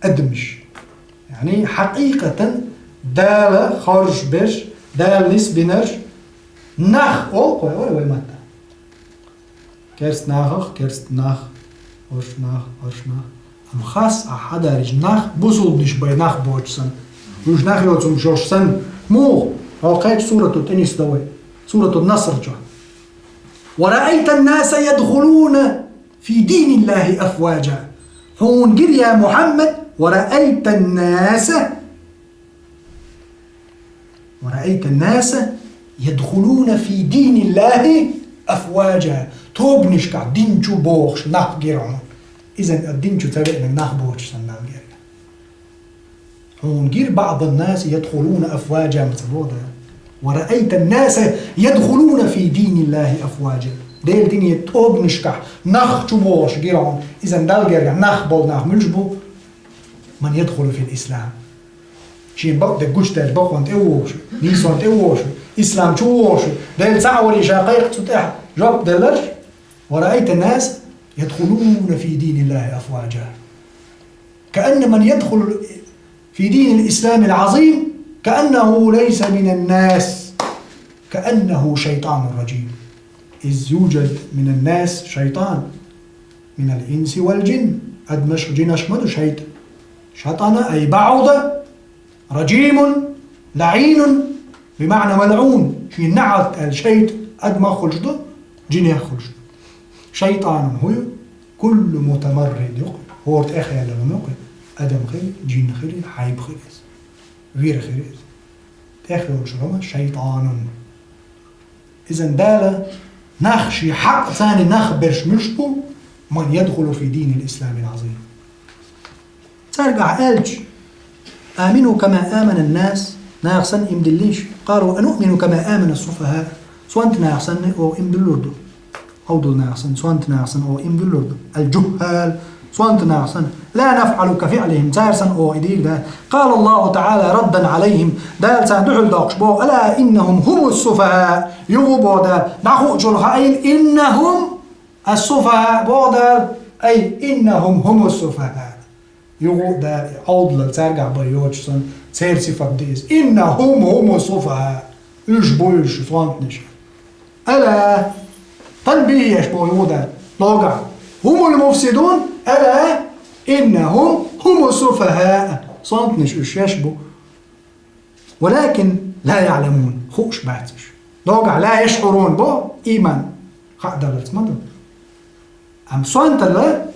Адамаш. Яъни хьакъикъатан Дала хоржуш берш, Дала нисбинарш нах олу кхой, ой, вай матта. Керст нахах, керст нах, орш нах, орш нах. Амма хас а хьадариш нах, бусулбанаш бай нах боцуш санна. Уьш нах йоцумаш йолуш санна. Муха? Хьо кхечу сурату тӀе нисдо вай. Сурату Наср чохь. ورأيت الناس يدخلون في دين الله أفواجا. Хьуна гира, я Мухьаммад, ورأيت الناس ورأيت الناس يدخلون في دين الله أفواجا. Тобанашкахь дин чу бохуш нах гира хьуна. Изан а дин чу ца веанарг нах боцуш санна Далла гергахь. Хьуна гира بعض الناس يدخلون أفواجا ма ца боху Дала. ورأيت الناس يدخلون في دين الله أفواجا. Делан динан тобанашкахь нах чу богӀуш гира хьуна, иза Далла гергахь нах болу нах муьлш бу? Ман ядхулу фил ислам. Шен бакъдерг гучудаьлча бакъонна тӀе вогӀуш, нийсонна тӀе вогӀуш, ислам чу вогӀуш, Дела цхьаъ варий ша кхайкха цу тӀехь жоп делларш, ва раайта ннаса ядхулуна фи диниллахи афваджа. كأن من يدخل في دين الإسلام العظيم كأنه ليس من الناس، كأنه شيطان رجيم. إذ يوجد من الناس شيطان، من الإنس والجن. Адамаш, жинаш ма ду шайтӀа. شطن أي بعد، رجيم، لعين، بمعنى ملعون. Шен наӀалт аьлла шайтӀа адамах хуьлуш ду, жинех хуьлуш ду. شيطان هو كل متمرد, юкъа хӀора тӀехъяьлла хӀума юкъа, адам хир, жин хир, хьайба хир иза, вир хир иза. ТӀехъяьллачу хӀума шайтӀанун. Иза Дала нах шен хьакъ царна нах берш муьлш бу, ман ядхулу фи динил исламил азим. Цаьрга ахь аьлча, амину кама амана ннас, наха санна ийман диллийша, къалу ануъмину кама амана ссуфахаа, сонта наха санна оха ийман диллур ду. Ӏовдал наха санна, сонта наха санна оха ийман диллур ду. Аль-джуххал, сонта наха санна. Ла нафӀалу ка фиӀлихим, цара санна оха и дийр дац. Къала Аллаху таӀала раддан Ӏалайхим, Дала царна дуьхьал доккхуш боху, ала иннахум хумус суфахаа, юха боху Дала, дӀахуучул хаийла, иннахум ас-суфахаа боху Дала, ай иннахум хумус суфахаа. Юха Дала Ӏовдалал цаьргахь бан йоцуш санна, церан сифат ду иза. Иннахум хумус суфахаа. Уьш бу уьш, сонтанаш. Ала, танбихь еш боху юха Дала. Логахь. Хумул муфсидун, ала, иннахум хумус суфахаа. Сонтанаш уьш еш бу. Валакин ла яӀламун. Хууш бац уьш. Логахь ла яшӀурун бо, ийман хаа даларца ма ду. Амма сонталла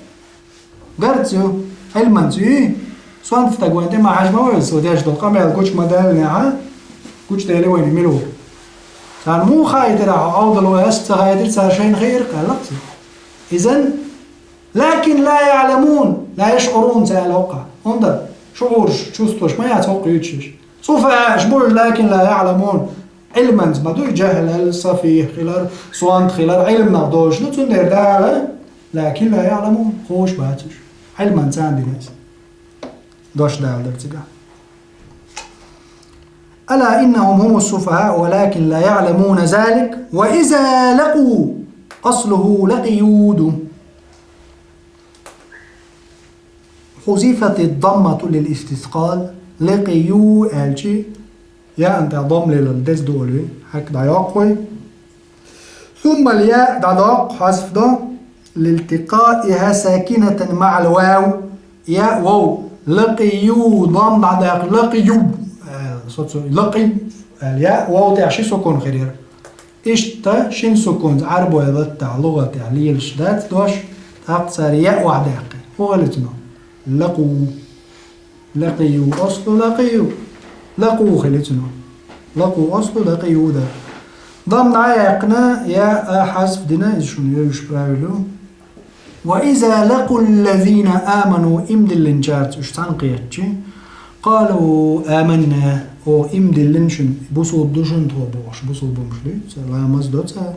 гарца ю, Ӏилманца ю, сонта стаг вайн тӀе ма хьажа ма вевза, со деш долу къамел гучу ма даьллинехьа, гучу дели вайна мила ву. Царна муха хаийтира хьо Ӏовдал вай, ас ца хаийтира, цара шайна хиира кхаьллакх ца. Изан, лакин ла яӀламун, ла яшӀурун ца аьлла хӀокхахь. ХӀунда шу гӀурш, чувствоваш ма яц хӀокху юьйцуш. Суфахаа аш бу уьш, лакин ла яӀламун. Ӏилманца ма дуй, жахӀлал, сафих хилар, сонта хилар, Ӏилманах долуш ду, цундела Дала, лакин ла яӀламун, хууш бац уьш. Ӏилманца царна дина иза. Дош Дала дара цигахь. Ала иннахум хумус суфахаа, валакин ла яӀламуна залик, ва иза лакъу, аслуху лакъию ду. Хузифатид даммату лил истискъал, лакъию аьлчи, яан тӀехь дамма лелар деза ду олий, хьаьгга дӀайоккхуй. Сумма яа дӀадоккху, хьазф до, лилтикъаиха сакинатан маӀал вав, яа вов, лакъию, дамма дӀадаккха, лакъию, э, со цу, лакъи, э, яа вов тӀехь ши сукун хир яра. Иштта шина сукунца Ӏарбойн латтахь лугӀатехь лелаш дац дош, тӀаккха цара яа охьадаьккхира. ХӀун хили цунах? Лакъу. Лакъию, аслу лакъию. Лакъу хили цунах. Лакъу аслу лакъию дар. Дамма дӀа а яьккхина, яа хьазф дина, иза шуна вевзаш правил ю. Ва иза лакъул лазина аману, ийман диллинчаьрца уьш цхьаьна кхетчи, къалу аманна, оха ийман диллина шуна, бусулба ду шуна тхо бохуш, бусулба бумаш дуьйцу, ламаз до цара.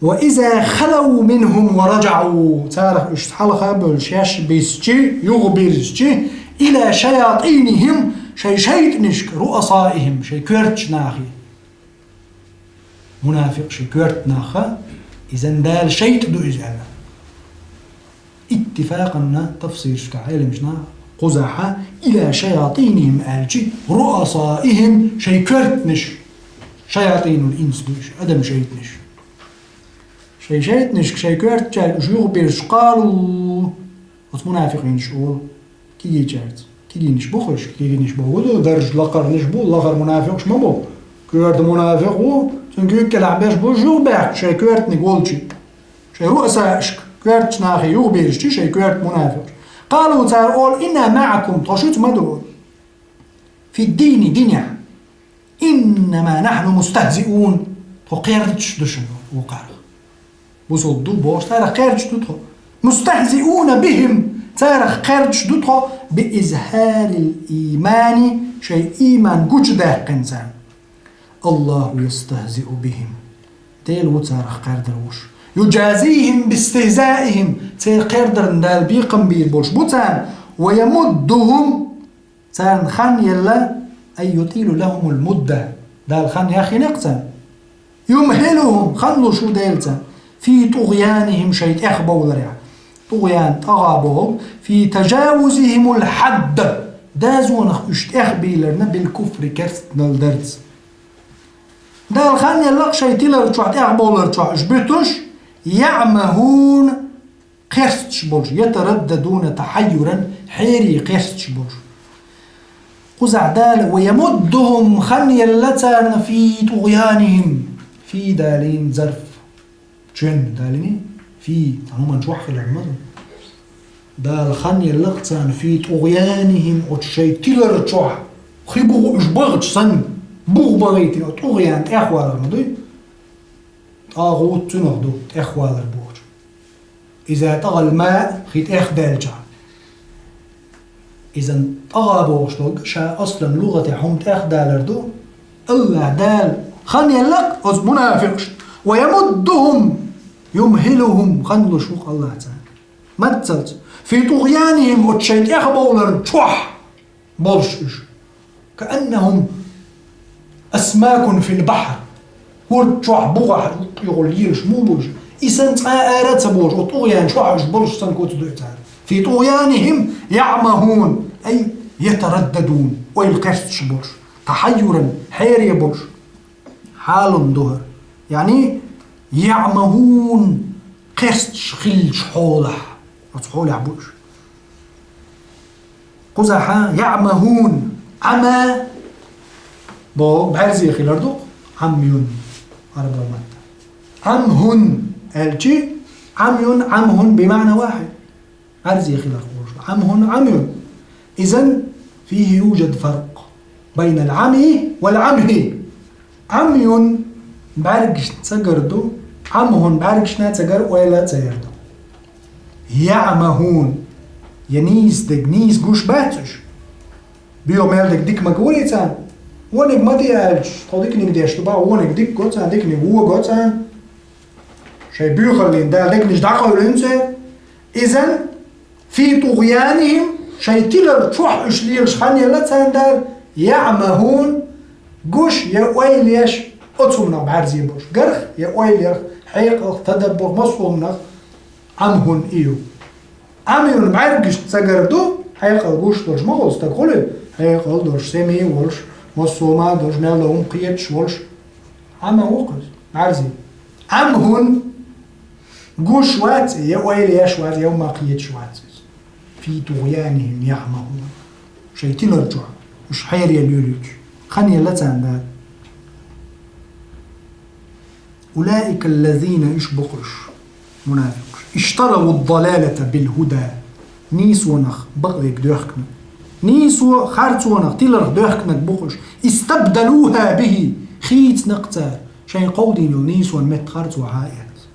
Ва иза халав минхум ва раджаӀу, царах уьш хьалха а бевлла шаьш бисчи, юхабирзичи, ила шаятӀинихим, шайн шайтӀанашка, руъасаихим, шайн коьртачу нахе. Мунафикъ ши коьрта наха, иза Дала шайтӀа ду иза аьлла. Иттифакъанна тафсирашкахь Ӏеламнаха кхузахьа, ила шаятӀинихим аьлчи, руъасаихим, шайн коьртанаш, шаятӀинул инс ду уьш, адам шайтӀанаш. Шайн шайтӀанашка, шайн коьртачаьрга уьш юхабирзича, къалу, оцу мунафикъинаш олу кегийчаьрца. Кегийнаш бу хӀорш, кегийнаш боху ду, дарж лакхарнаш бу, лахара мунафикъаш ма бу. Коьрта мунафикъ ву, цуьнан куьйга кӀелахь берш бу, юхабаьхча шайн коьртаниг волчу. Шайн руъасаашка, коьртачу нахе юхабирзичи шайн коьрта мунафикъаш. Къалу цара олу, инна маӀакум, тхо шуьца ма ду. Фи ддини, динехь. Иннама нахьну мустахзиун. Тхо кхердаш ду шуна вукхарах. Бусулба ду бохуш, царах кхердаш ду тхо. Мустахзиуна бихим. Царах кхердаш ду тхо. Би изхӀарил иймани. Шайн ийман гучудаьккхина царна. Аллаху ястахзиу бихим. Дела ву царах кхердар вуш. يجازيهم باستهزائهم, церан кхердарна Дала бекхам бийр болуш бу царна, ويمدهم, царна хан елла, أي يطيل لهم المدة, Дала хан яхйина-кх царна, يمهلهم, хан луш ву Дела царна, في طغيانهم, шайн тӀехбовларехь, طغيان, тӀагӀа боху, في تجاوزهم الحد, дозанах уьш тӀехбийларна, بالكفر, керстанал дарца. Дала хан елла-кх шайн тилар чохь, тӀехбовлар чохь уьш буьтуш, يعمهون, кхерсташ болуш, يترددون تحيرا, хьере кхерсташ болуш. Кхузахь Дала, ويمدهم, хан елла царна, في طغيانهم, في далийна, зарф, чоьнна далийна, في, цхьа хӀуманна чохь хилар ма ду. Дала хан елла-кх царна, في طغيانهم, оцу шайн тилар чохь, хи буха уьш бахча санна, буха бахийтина, оцу طغيان тӀехвалар ма дуй? ТӀагӀут цунах ду, тӀехвалар бохучун. إذا طغى الماء, хи тӀехдаьлчахь. Иза طغى бохуш долу ша аслан лугӀатехь хӀума тӀехдалар ду. АллахӀ Дала хан елла-кх оцу мунафикъашна, ويمدهم, يمهلهم, хан луш ву-кх АллахӀ царна. Маццалц, في طغيانهم, оцу шайн тӀехбовлар чохь болуш уьш. كأنهم أسماك في البحر. ХӀорда чохь, бухахь юкъахь лелаш муха бу уьш? И санна цкъа а ара а ца бохуш, оцу طغيان чохь уьш болуш санна куц ду цара. في طغيانهم يعمهون, أي يترددون, ойла кхерсташ болуш, تحيرا, хьере болуш. Хьалун ду хӀара. Яъни, يعمهون, кхерсташ хиллачу хьолахь. Оцу хьолехь бу уьш. Кхузахь يعمهون, عمى боху бӀаьрзе хилар ду-кх, عمي, Ӏарбойн матта. عمه аьлчи, عمي, عمه بمعنى واحد. БӀаьрзе хилар хуьлуш ду. عمه, عمي. إذن فيه يوجد فرق بين العمي والعمه. عمي бӀаьргашна ца гар ду, عمه бӀаьргашна ца гар, ойла а ца яр ду. يعمهون, я нийса дерг, нийса гуш бац уьш? Боьха мел дерг дика ма гури царна? Вониг ма де аьлча, тхо диканиг деш ду боху, вониг дика го царна, диканиг вон го царна. Шайн боьхаллина Дала дегнаш дӀакъевлина церан. إذن في طغيانهم, шайн тилар чохь уьш лелаш хан елла царна Дала, يعمهون, гуш я ойла еш, оцу хӀуманах бӀаьрзе болуш. Гарх я ойла ярх, хьекъалх, тадаббурх, массо а хӀуманах عمه и ю. عمي бӀаьргашна ца гар ду, хьекъал гуш долуш ма хуьлу стаг, хуьлу хьекъал долуш, сема волуш, массо а хӀума долуш, мел дан хӀума кхеташ волуш. عمى ву-кх иза, бӀаьрзе. عمه гуш вац, я ойла еш вац, я хӀумма кхеташ вац иза. في طغيانهم يعمهون. Шайн тилар чохь уьш хьере лелийча, хан елла царна Дала. أولئك الذين, уьш бу-кх уьш, мунафикъаш, اشتروا الضلالة بالهدى, нийсонах бакъдерг доьхкинарг. Нийсо харцонах, тиларх доьхкинарг бу-кх уьш. استبدلوها به, хийцина-кх цара шайн кховдийна йолу нийсонан метта харцо хьаэца.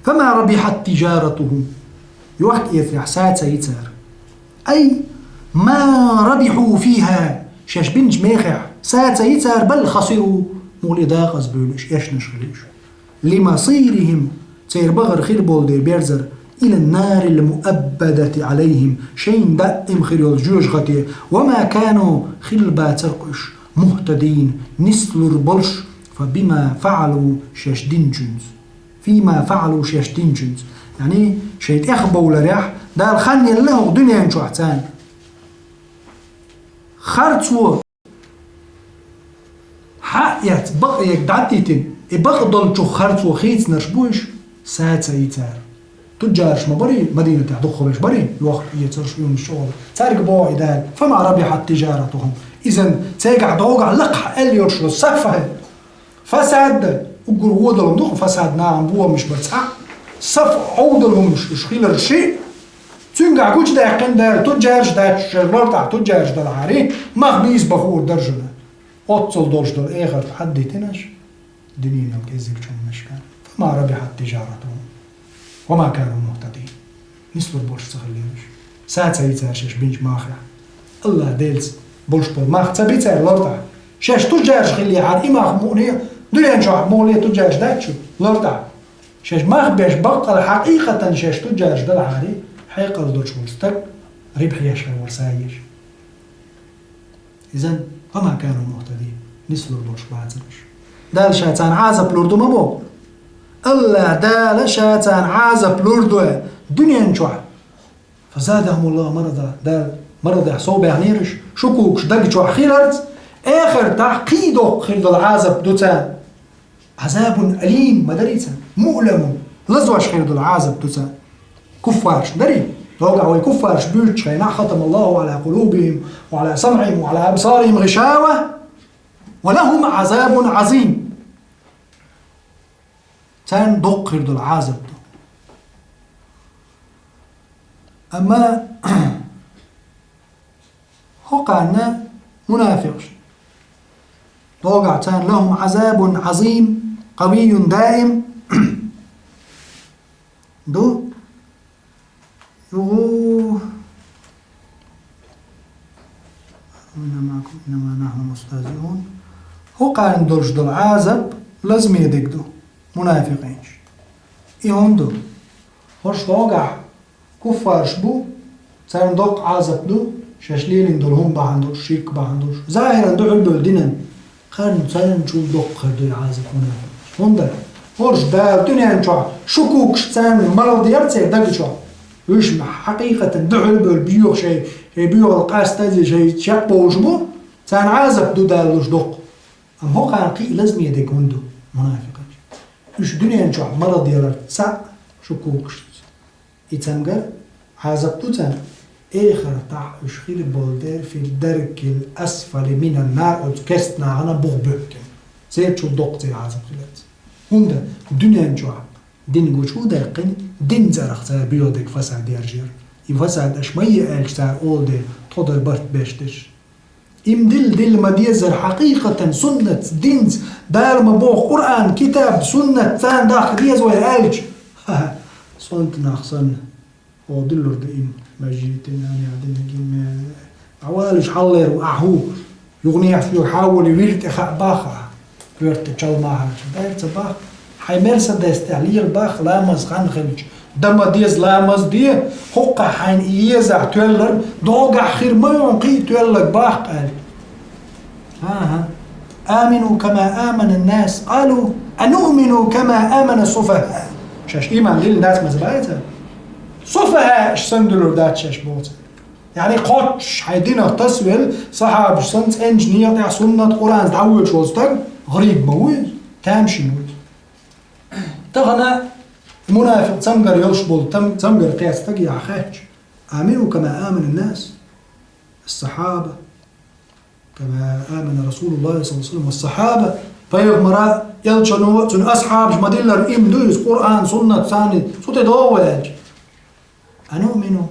فما ربحت تجارتهم, йохк-эцарехь са ца йи цара. أي ما ربحوا فيها, шаьш бинчу мехехь са ца йи цара, بل خسروا, муха ле дакъазбевлла уьш, эшнаш хили уьш. لمصيرهم, церан бахар хир болу дела берзар, إلى النار المؤبدة عليهم, шайна даим хир йолу жоьжахате, وما كانوا, хилла бацара-кх уьш, مهتدين, нислур болуш, فبما فعلوا, шаьш динчуьнца. فيما فعلوا, шаьш динчуьнца. Яъни, шайн тӀехбовларехь Дала хан елла хӀокху дуьнен чохь царна. Харцо хьа а эцна, бакъдерг дӀа а дитина, и бакъдолчух харцо хийцинарш бу уьш, са ца йи цара. Туджараш ма барий, Мадинатехь дукхахберш барий, йохк-эцарш, уьйранаш чӀогӀа. Цаьрга боху и Дала: فما ربحت تجارتهم. Иза цигахь догӀу лакхахь аьлла йолуш йолу сафа. Фасад, уггар вон долу ма ду-кх фасад, нахана бохамаш бар цхьаъ, сафа, Ӏовдал хӀуманаш уьш хилар шиъ. Цуьнгахь гучудаьккхина Дала, туджараш дац шуьга, лартӀахь туджараш далахьара, мах бийца бан хуур дара шуна. Оццул долуш долу эхарт Ӏаддитина аша, дуьненал кӀеззигчу хӀуманашка. فما ربحت تجارتهم وما كانوا مهتدين. Нислур болуш ца хиллера уьш. Са ца йи цара шаьш бинчу махехь. АллахӀ Делаца болуш болу мах ца би цара лартӀахь. Шаьш туджараш хиллехьара, и мах мукъане, дуьнен чохь мукъане туджараш дац шу лартӀахь. Шаьш мах беш баккъал хьакъикъатан шаьш туджараш далахьари, хьекъал долуш волу стаг рибхьеш хир вара са еш. Изан, фама кану мухтадин, нислур болуш бацараш. Дала ша царна Ӏазап лур ду ма боху. Алла Дала ша царна Ӏазап лур ду дуьнен чохь. Фазадахумуллаху марада, Дала марадехь сов баьхнера уьш, шукукаш даг чохь хиларца, эхартахь кхин доккха хир долу Ӏазап ду царна. Ӏазабун алим ма дарий царна, муъламун, лазош хир долу Ӏазап ду царна. Куффарш дарий? Догахь вай куффарш буьйцучу хенахь, хатамаллаху ала къулубихим, ва ала самъихим, ва ала абсарихим гъишава, ва лахум Ӏазабун Ӏазим. Царна доккха хир долу Ӏазап ду. Амма хӀокхарна мунафикъаш. Догахь царна лахум Ӏазабун Ӏазим, къавийюн даим ду. Югу. Инна маъакум, иннама нахну мустахзиун. ХӀокхарна долуш долу Ӏазап лазаме дерг ду, мунафикъинчу. И хӀунда ду? ХӀорш догахь куффарш бу, царна доккха Ӏазап ду, шаьш лелийна долу хӀума бахьана долуш, ширк бахьана долуш. Захьиран дуьхьал бевлла динан, кхарна царна чул доккха хир ду и Ӏазап мунафикъаш. ХӀунда? ХӀорш Дала дуьнен чохь шукукаш царна марал дера церан даг чохь. Уьш хьакъикъатан дуьхьал бевлла боьха шайн, шайн боьхалла къастазе шайн чекхбовлуш бу, царна Ӏазап ду Дала луш доккха. Амма хӀокхарна кхин а лазаме дерг хӀунда ду, мунафикъаш? Уьш дуьнен чохь марал делар цхьаъ шукукашца. И цамгар Ӏазап ду царна, эхартахь уьш хир болу дера фи даркил асфали минан нар, оцу керста нахана бух боьттина. Церан чул доккха церан Ӏазап хиларца. ХӀунда дуьнен чохь дин гучу а даьккхина, дин цӀарах цара боьха дерг фасад яржира. И фасад аша ма е аьлча цара олу дела, тхо дара барт беш дерш. Им дилла, дилла ма дезара хьакъикъатан суннатца, динца, Дала ма боху Къуръан, китаб, суннат царна дахка деза вай аьлча. Ха-ха, сонта нах санна, хьо диллур ду им, мажитина, ня динагин, дӀавалуш хьаллера ву ахьу, югӀнехь соьга хьаволи вир тӀе хаа баха. Коьрта чалмахьарчу дайр ца бах. Хьайн Мерседес тӀехь лела бах, ламаз хан хилча. Дан ма деза, ламаз де, хӀокхахь хьайна и езахь тоьлларг, догахь хир ма ю хьуна кхин а тоьлларг бах аьлла. ХӀан-хӀа. Амину кама амана нас. Къалу, ануъмину кама амана суфахӀа. Шаьш иман дилла дац ма ца баьца? СуфахӀа аша санна дуьлур дац шаьш боху цара. Яъни кхоччуш хьайн динах тасавелла, сахьабаш санна цӀеначу некъа тӀехь суннат Къуръанца дӀавоьдуш волу стаг, гӀариб ма ву иза, тамашийна ву иза. Тахана мунафикъ цамгар йолуш болу, там-, цамгар кхетта стаг яхь хаьттича: «Амину кама амана нас, ас-сахьаба, кама амана Расулуллахи саллаллаху алейхи ва саллям, ас-сахьаба, пайхамара, элчано, цуьнан асхьабаш ма-диллара, им ду иза, Къуръан, суннат, царна, цу тӀе догӀу», — аьлча. «Ануъмину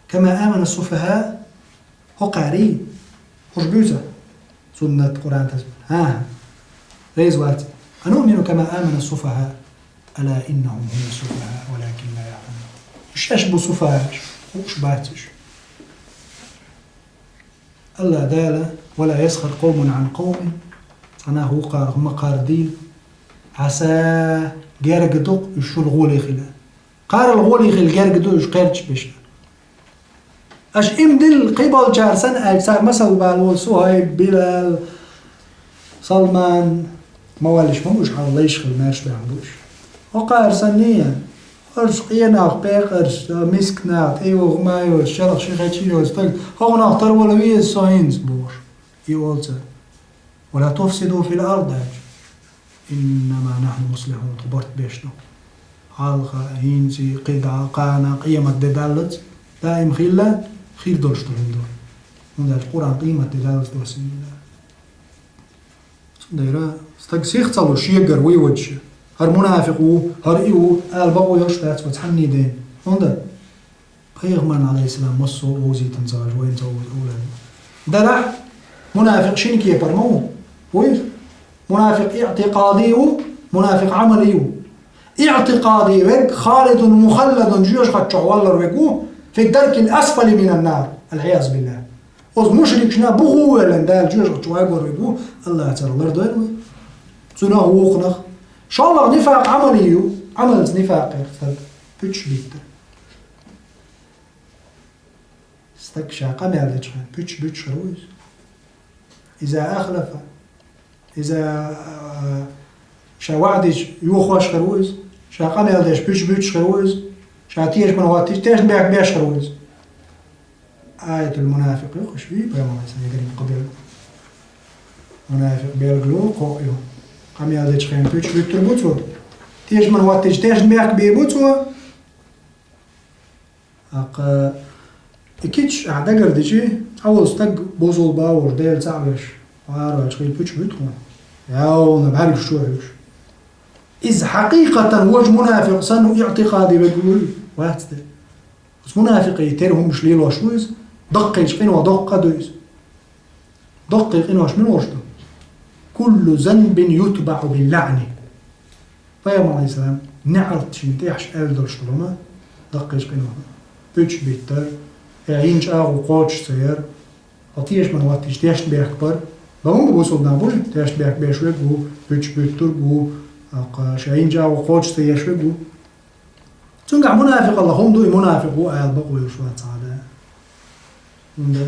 кама амана суфахӀа». ХӀокхаьрий? ХӀуш буьйса? Суннат, Къуръан, тасбихь. ХӀан-хӀа. Реза вац. «Ануъмину кама амана суфахӀа. Ала иннахум хӀумус суфахӀа, валакин ла яъламун». Уьш аша бу суфахӀаш, хууш бац уьш. Алла Дала: «Ва ла ясхар къавмун ан къавмин». Цхьа нах вукхарах ма кхардийла. Ӏаса, герга ду-кх уьш шул гӀоле хила. Кхарал гӀоле хила герга ду уьш кхерчаш беш. Аша им дилла кхиболчара санна аьлча, цара масал бала волу Сухайб, Билал, Салман, ма валлиш ма бу уьш, хьан лайш хила маьрша баьхна бу уьш. ХӀокхара санний, хӀорш къенах, пекъарш, миска нах, тӀейогӀу ма йоцу, шалха ши хечи йоцу стаг, хӀокхунах тара вала веза со хӀинца бохуш. И олу цара. «Ва ла туфсиду фил ард», — аьлча. «Иннама нахну муслихун», тхо барт беш ду. Хьалха, хӀинца, кхидӀа, кхана, къемат де даллалц, даим хилла, хир долуш ду хӀума ду. ХӀунда аьлча Къуръан къемат де даллалц доссийна ду. Цундела стаг сих ца луш, шегара вуй ваджа. ХӀара мунафикъ ву, хӀара и ву, ала бакъо йолуш дац вай цхьанний ден. ХӀунда? Пайхамарна, алейхиссалам, массо а вовзийтина ца ваьлча, вайна ца вовза улан. Делахь, мунафикъ шина кепара ма ву. Вуй? Мунафикъ иътикъади ву, мунафикъ Ӏамали ву. Иътикъади верг халидун мухалладун жоьжахати чохь валлар верг ву, фи даркил асфали минан нар, аль-Ӏиязу биллахь. Оцу мушрикашна буху веллан Дала жоьжахати чу вагор верг ву, Аллах царах лардойла вай. Цунах вукхунах. ШолгӀа нифакъ Ӏамали ю. Ӏамалца нифакъ яр стаг, пуьташ биттар. Стаг ша къамел дечу хенахь пуьташ буьтуш хир ву иза. Иза ахлафа. Иза, а, ша ваӀда дича йохош хир ву иза. Ша къамел деш пуьташ буьтуш хир ву иза. Ша тешаман хӀоттийча тешнабехк беш хир ву иза. Аятул мунафикъ ю, хӀуш вий, пайхамар сан ягарин къабел. Мунафикъ белгало кхоъ ю. Къамел дечу хенахь пуьташ буьттур бу цо. Тешаман хӀоттийча тешнабехк бийр бу цо. ТӀаккха и кийча ахь дагардичи, цхьа волу стаг бусалба ву, Дела цхьаъ веш, гӀараваьлча хила пуьташ буьту хьуна. Явна бӀаьргаш чу а хьуьйсуш. Иза хьакъикъатан важа мунафикъ санна иӀтикъаде верг вуй? Вац те. Оцу мунафикъийн тера хӀуманаш лелош ву иза, даккхийчу къинойх доккха а ду иза. Даккхий къинош муьлха ду? Куллу занбин ютбаӀу бил лаӀни. Пайхамар алейхиссалам неӀалт шена тӀехь аьлла долуш долу хӀума даккхийчу къинойх. Пуьташ биттар, я йина чӀагӀо кхочуш ца яр, хьо тешаман хӀоттийча тешнабехк бар. Бан ву бусалба нах бу, тешнабехк беш верг ву, пуьташ буьттург ву, тӀаккха ша йина чӀагӀо кхочуш ца еш верг ву. Цуьнгахь мунафикъалла хӀума ду, и мунафикъ ву ала бакъо йолуш вац цхьа а да. ХӀунда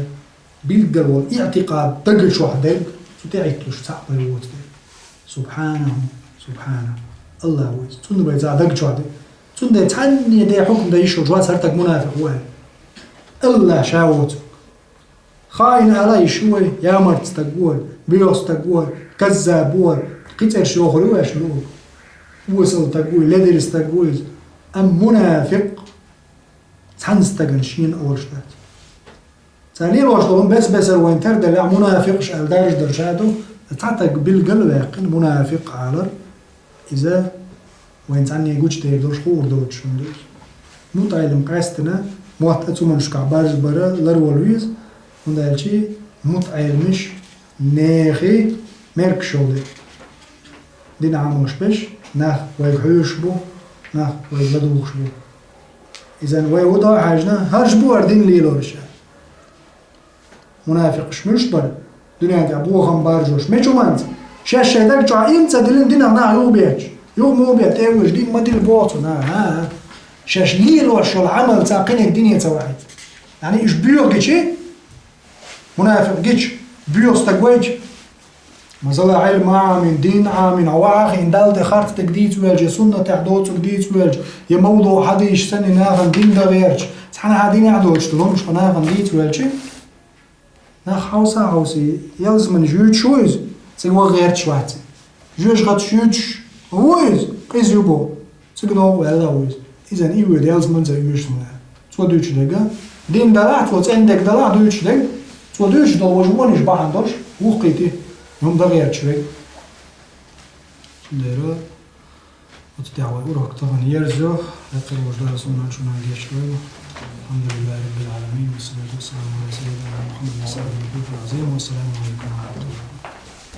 билггал волу иӀтикъад дага чохь дерг, цу тӀе Ӏитталуш цхьаъ вай воцу дерг. Субхьанаху, субхьана. Аллах ву иза. Цунна вай цхьа дага чохь дерг. Цундела цхьанне де хьукам дан йиш йолуш вац хӀара стаг мунафикъ ву аьлла. Аллах ша воцург. Хаин ала йиш ю вай, ямарт стаг ву вай, боьха стаг ву вай, каззаб ву вай, кхин цӀераш йохур ю вай шуна? Осал стаг ву, ледара стаг ву иза. Амма мунафикъ цхьана стагана шена олуш дац. Цара лелош долу бес-бесара вайн тера делахь, мунафикъаш аьлла даржадар ша ду, цхьа стаг билггал а ваьккхина, мунафикъ алар. Иза вайн цхьанне гучудер долуш хуур доцуш хӀума ду иза. МутаӀелим къаьстина, мотт а цу хӀуманашкахь баржабара ларвала веза, хӀунда аьлча мутаӀелимаш нехан меркаш йолу дерг. Дин Ӏамош берш, нах вайга хьоьжуш бу, нах вайга ладугӀуш бу. Иза вай ву до а хьаьжна, хӀорш бу хӀара дин лелораш. Мунафикъаш муьлш бара, дуьнен тӀехь бохам баржош мечу манца, шаьш шайн даг чохь иман ца диллина динах нах юхабетташ, юха муха бетта, тӀе а вуьйш, дин ма дилла боху цо, а, а, а. Шаьш лелош йолу Ӏамал цхьа кхиниг дине ца ваьхьийта. Яъни уьш боьха гичи, мунафикъ гича, боьха стаг вайча, масала, Ӏилма Ӏамин, дин Ӏамин, хьо вахахь хиъна Далла тӀе харц дерг дийца воьлча, я суннатехь доцург дийца воьлча, я мавдуъ хьадийш санна нахана дин дан гӀерташ, цхьанхьа динехь доцуш долу хӀумаш хьо нахана дийца воьлча, нах хьовса а хьовсий, ялсамане жуьйцуш ву иза, цига ваха гӀерташ вац. Жоьжахаташ юьйцуш ву иза, къиза ю боху. Цига новкъа ваьлла а ву иза. Иза и вуьйр ялсамане ца оьшу суна. Цо дуьйцуш дерг. Дин далахь, цо цӀена дерг далахь, дуьйцуш дерг. Цо дуьйцуш долу важа вонаш бахьана долуш, вухкхийти, хӀума дан гӀерташ верг. Цундела оцу тӀехь вай урок тахана ерзайо, хьекхар волчу Дала суна а шуна а гечдойла. الحمد لله رب العالمين، والصلاة والسلام على سيدنا محمد وعلى آله وصحبه أجمعين. والسلام عليكم ورحمة الله.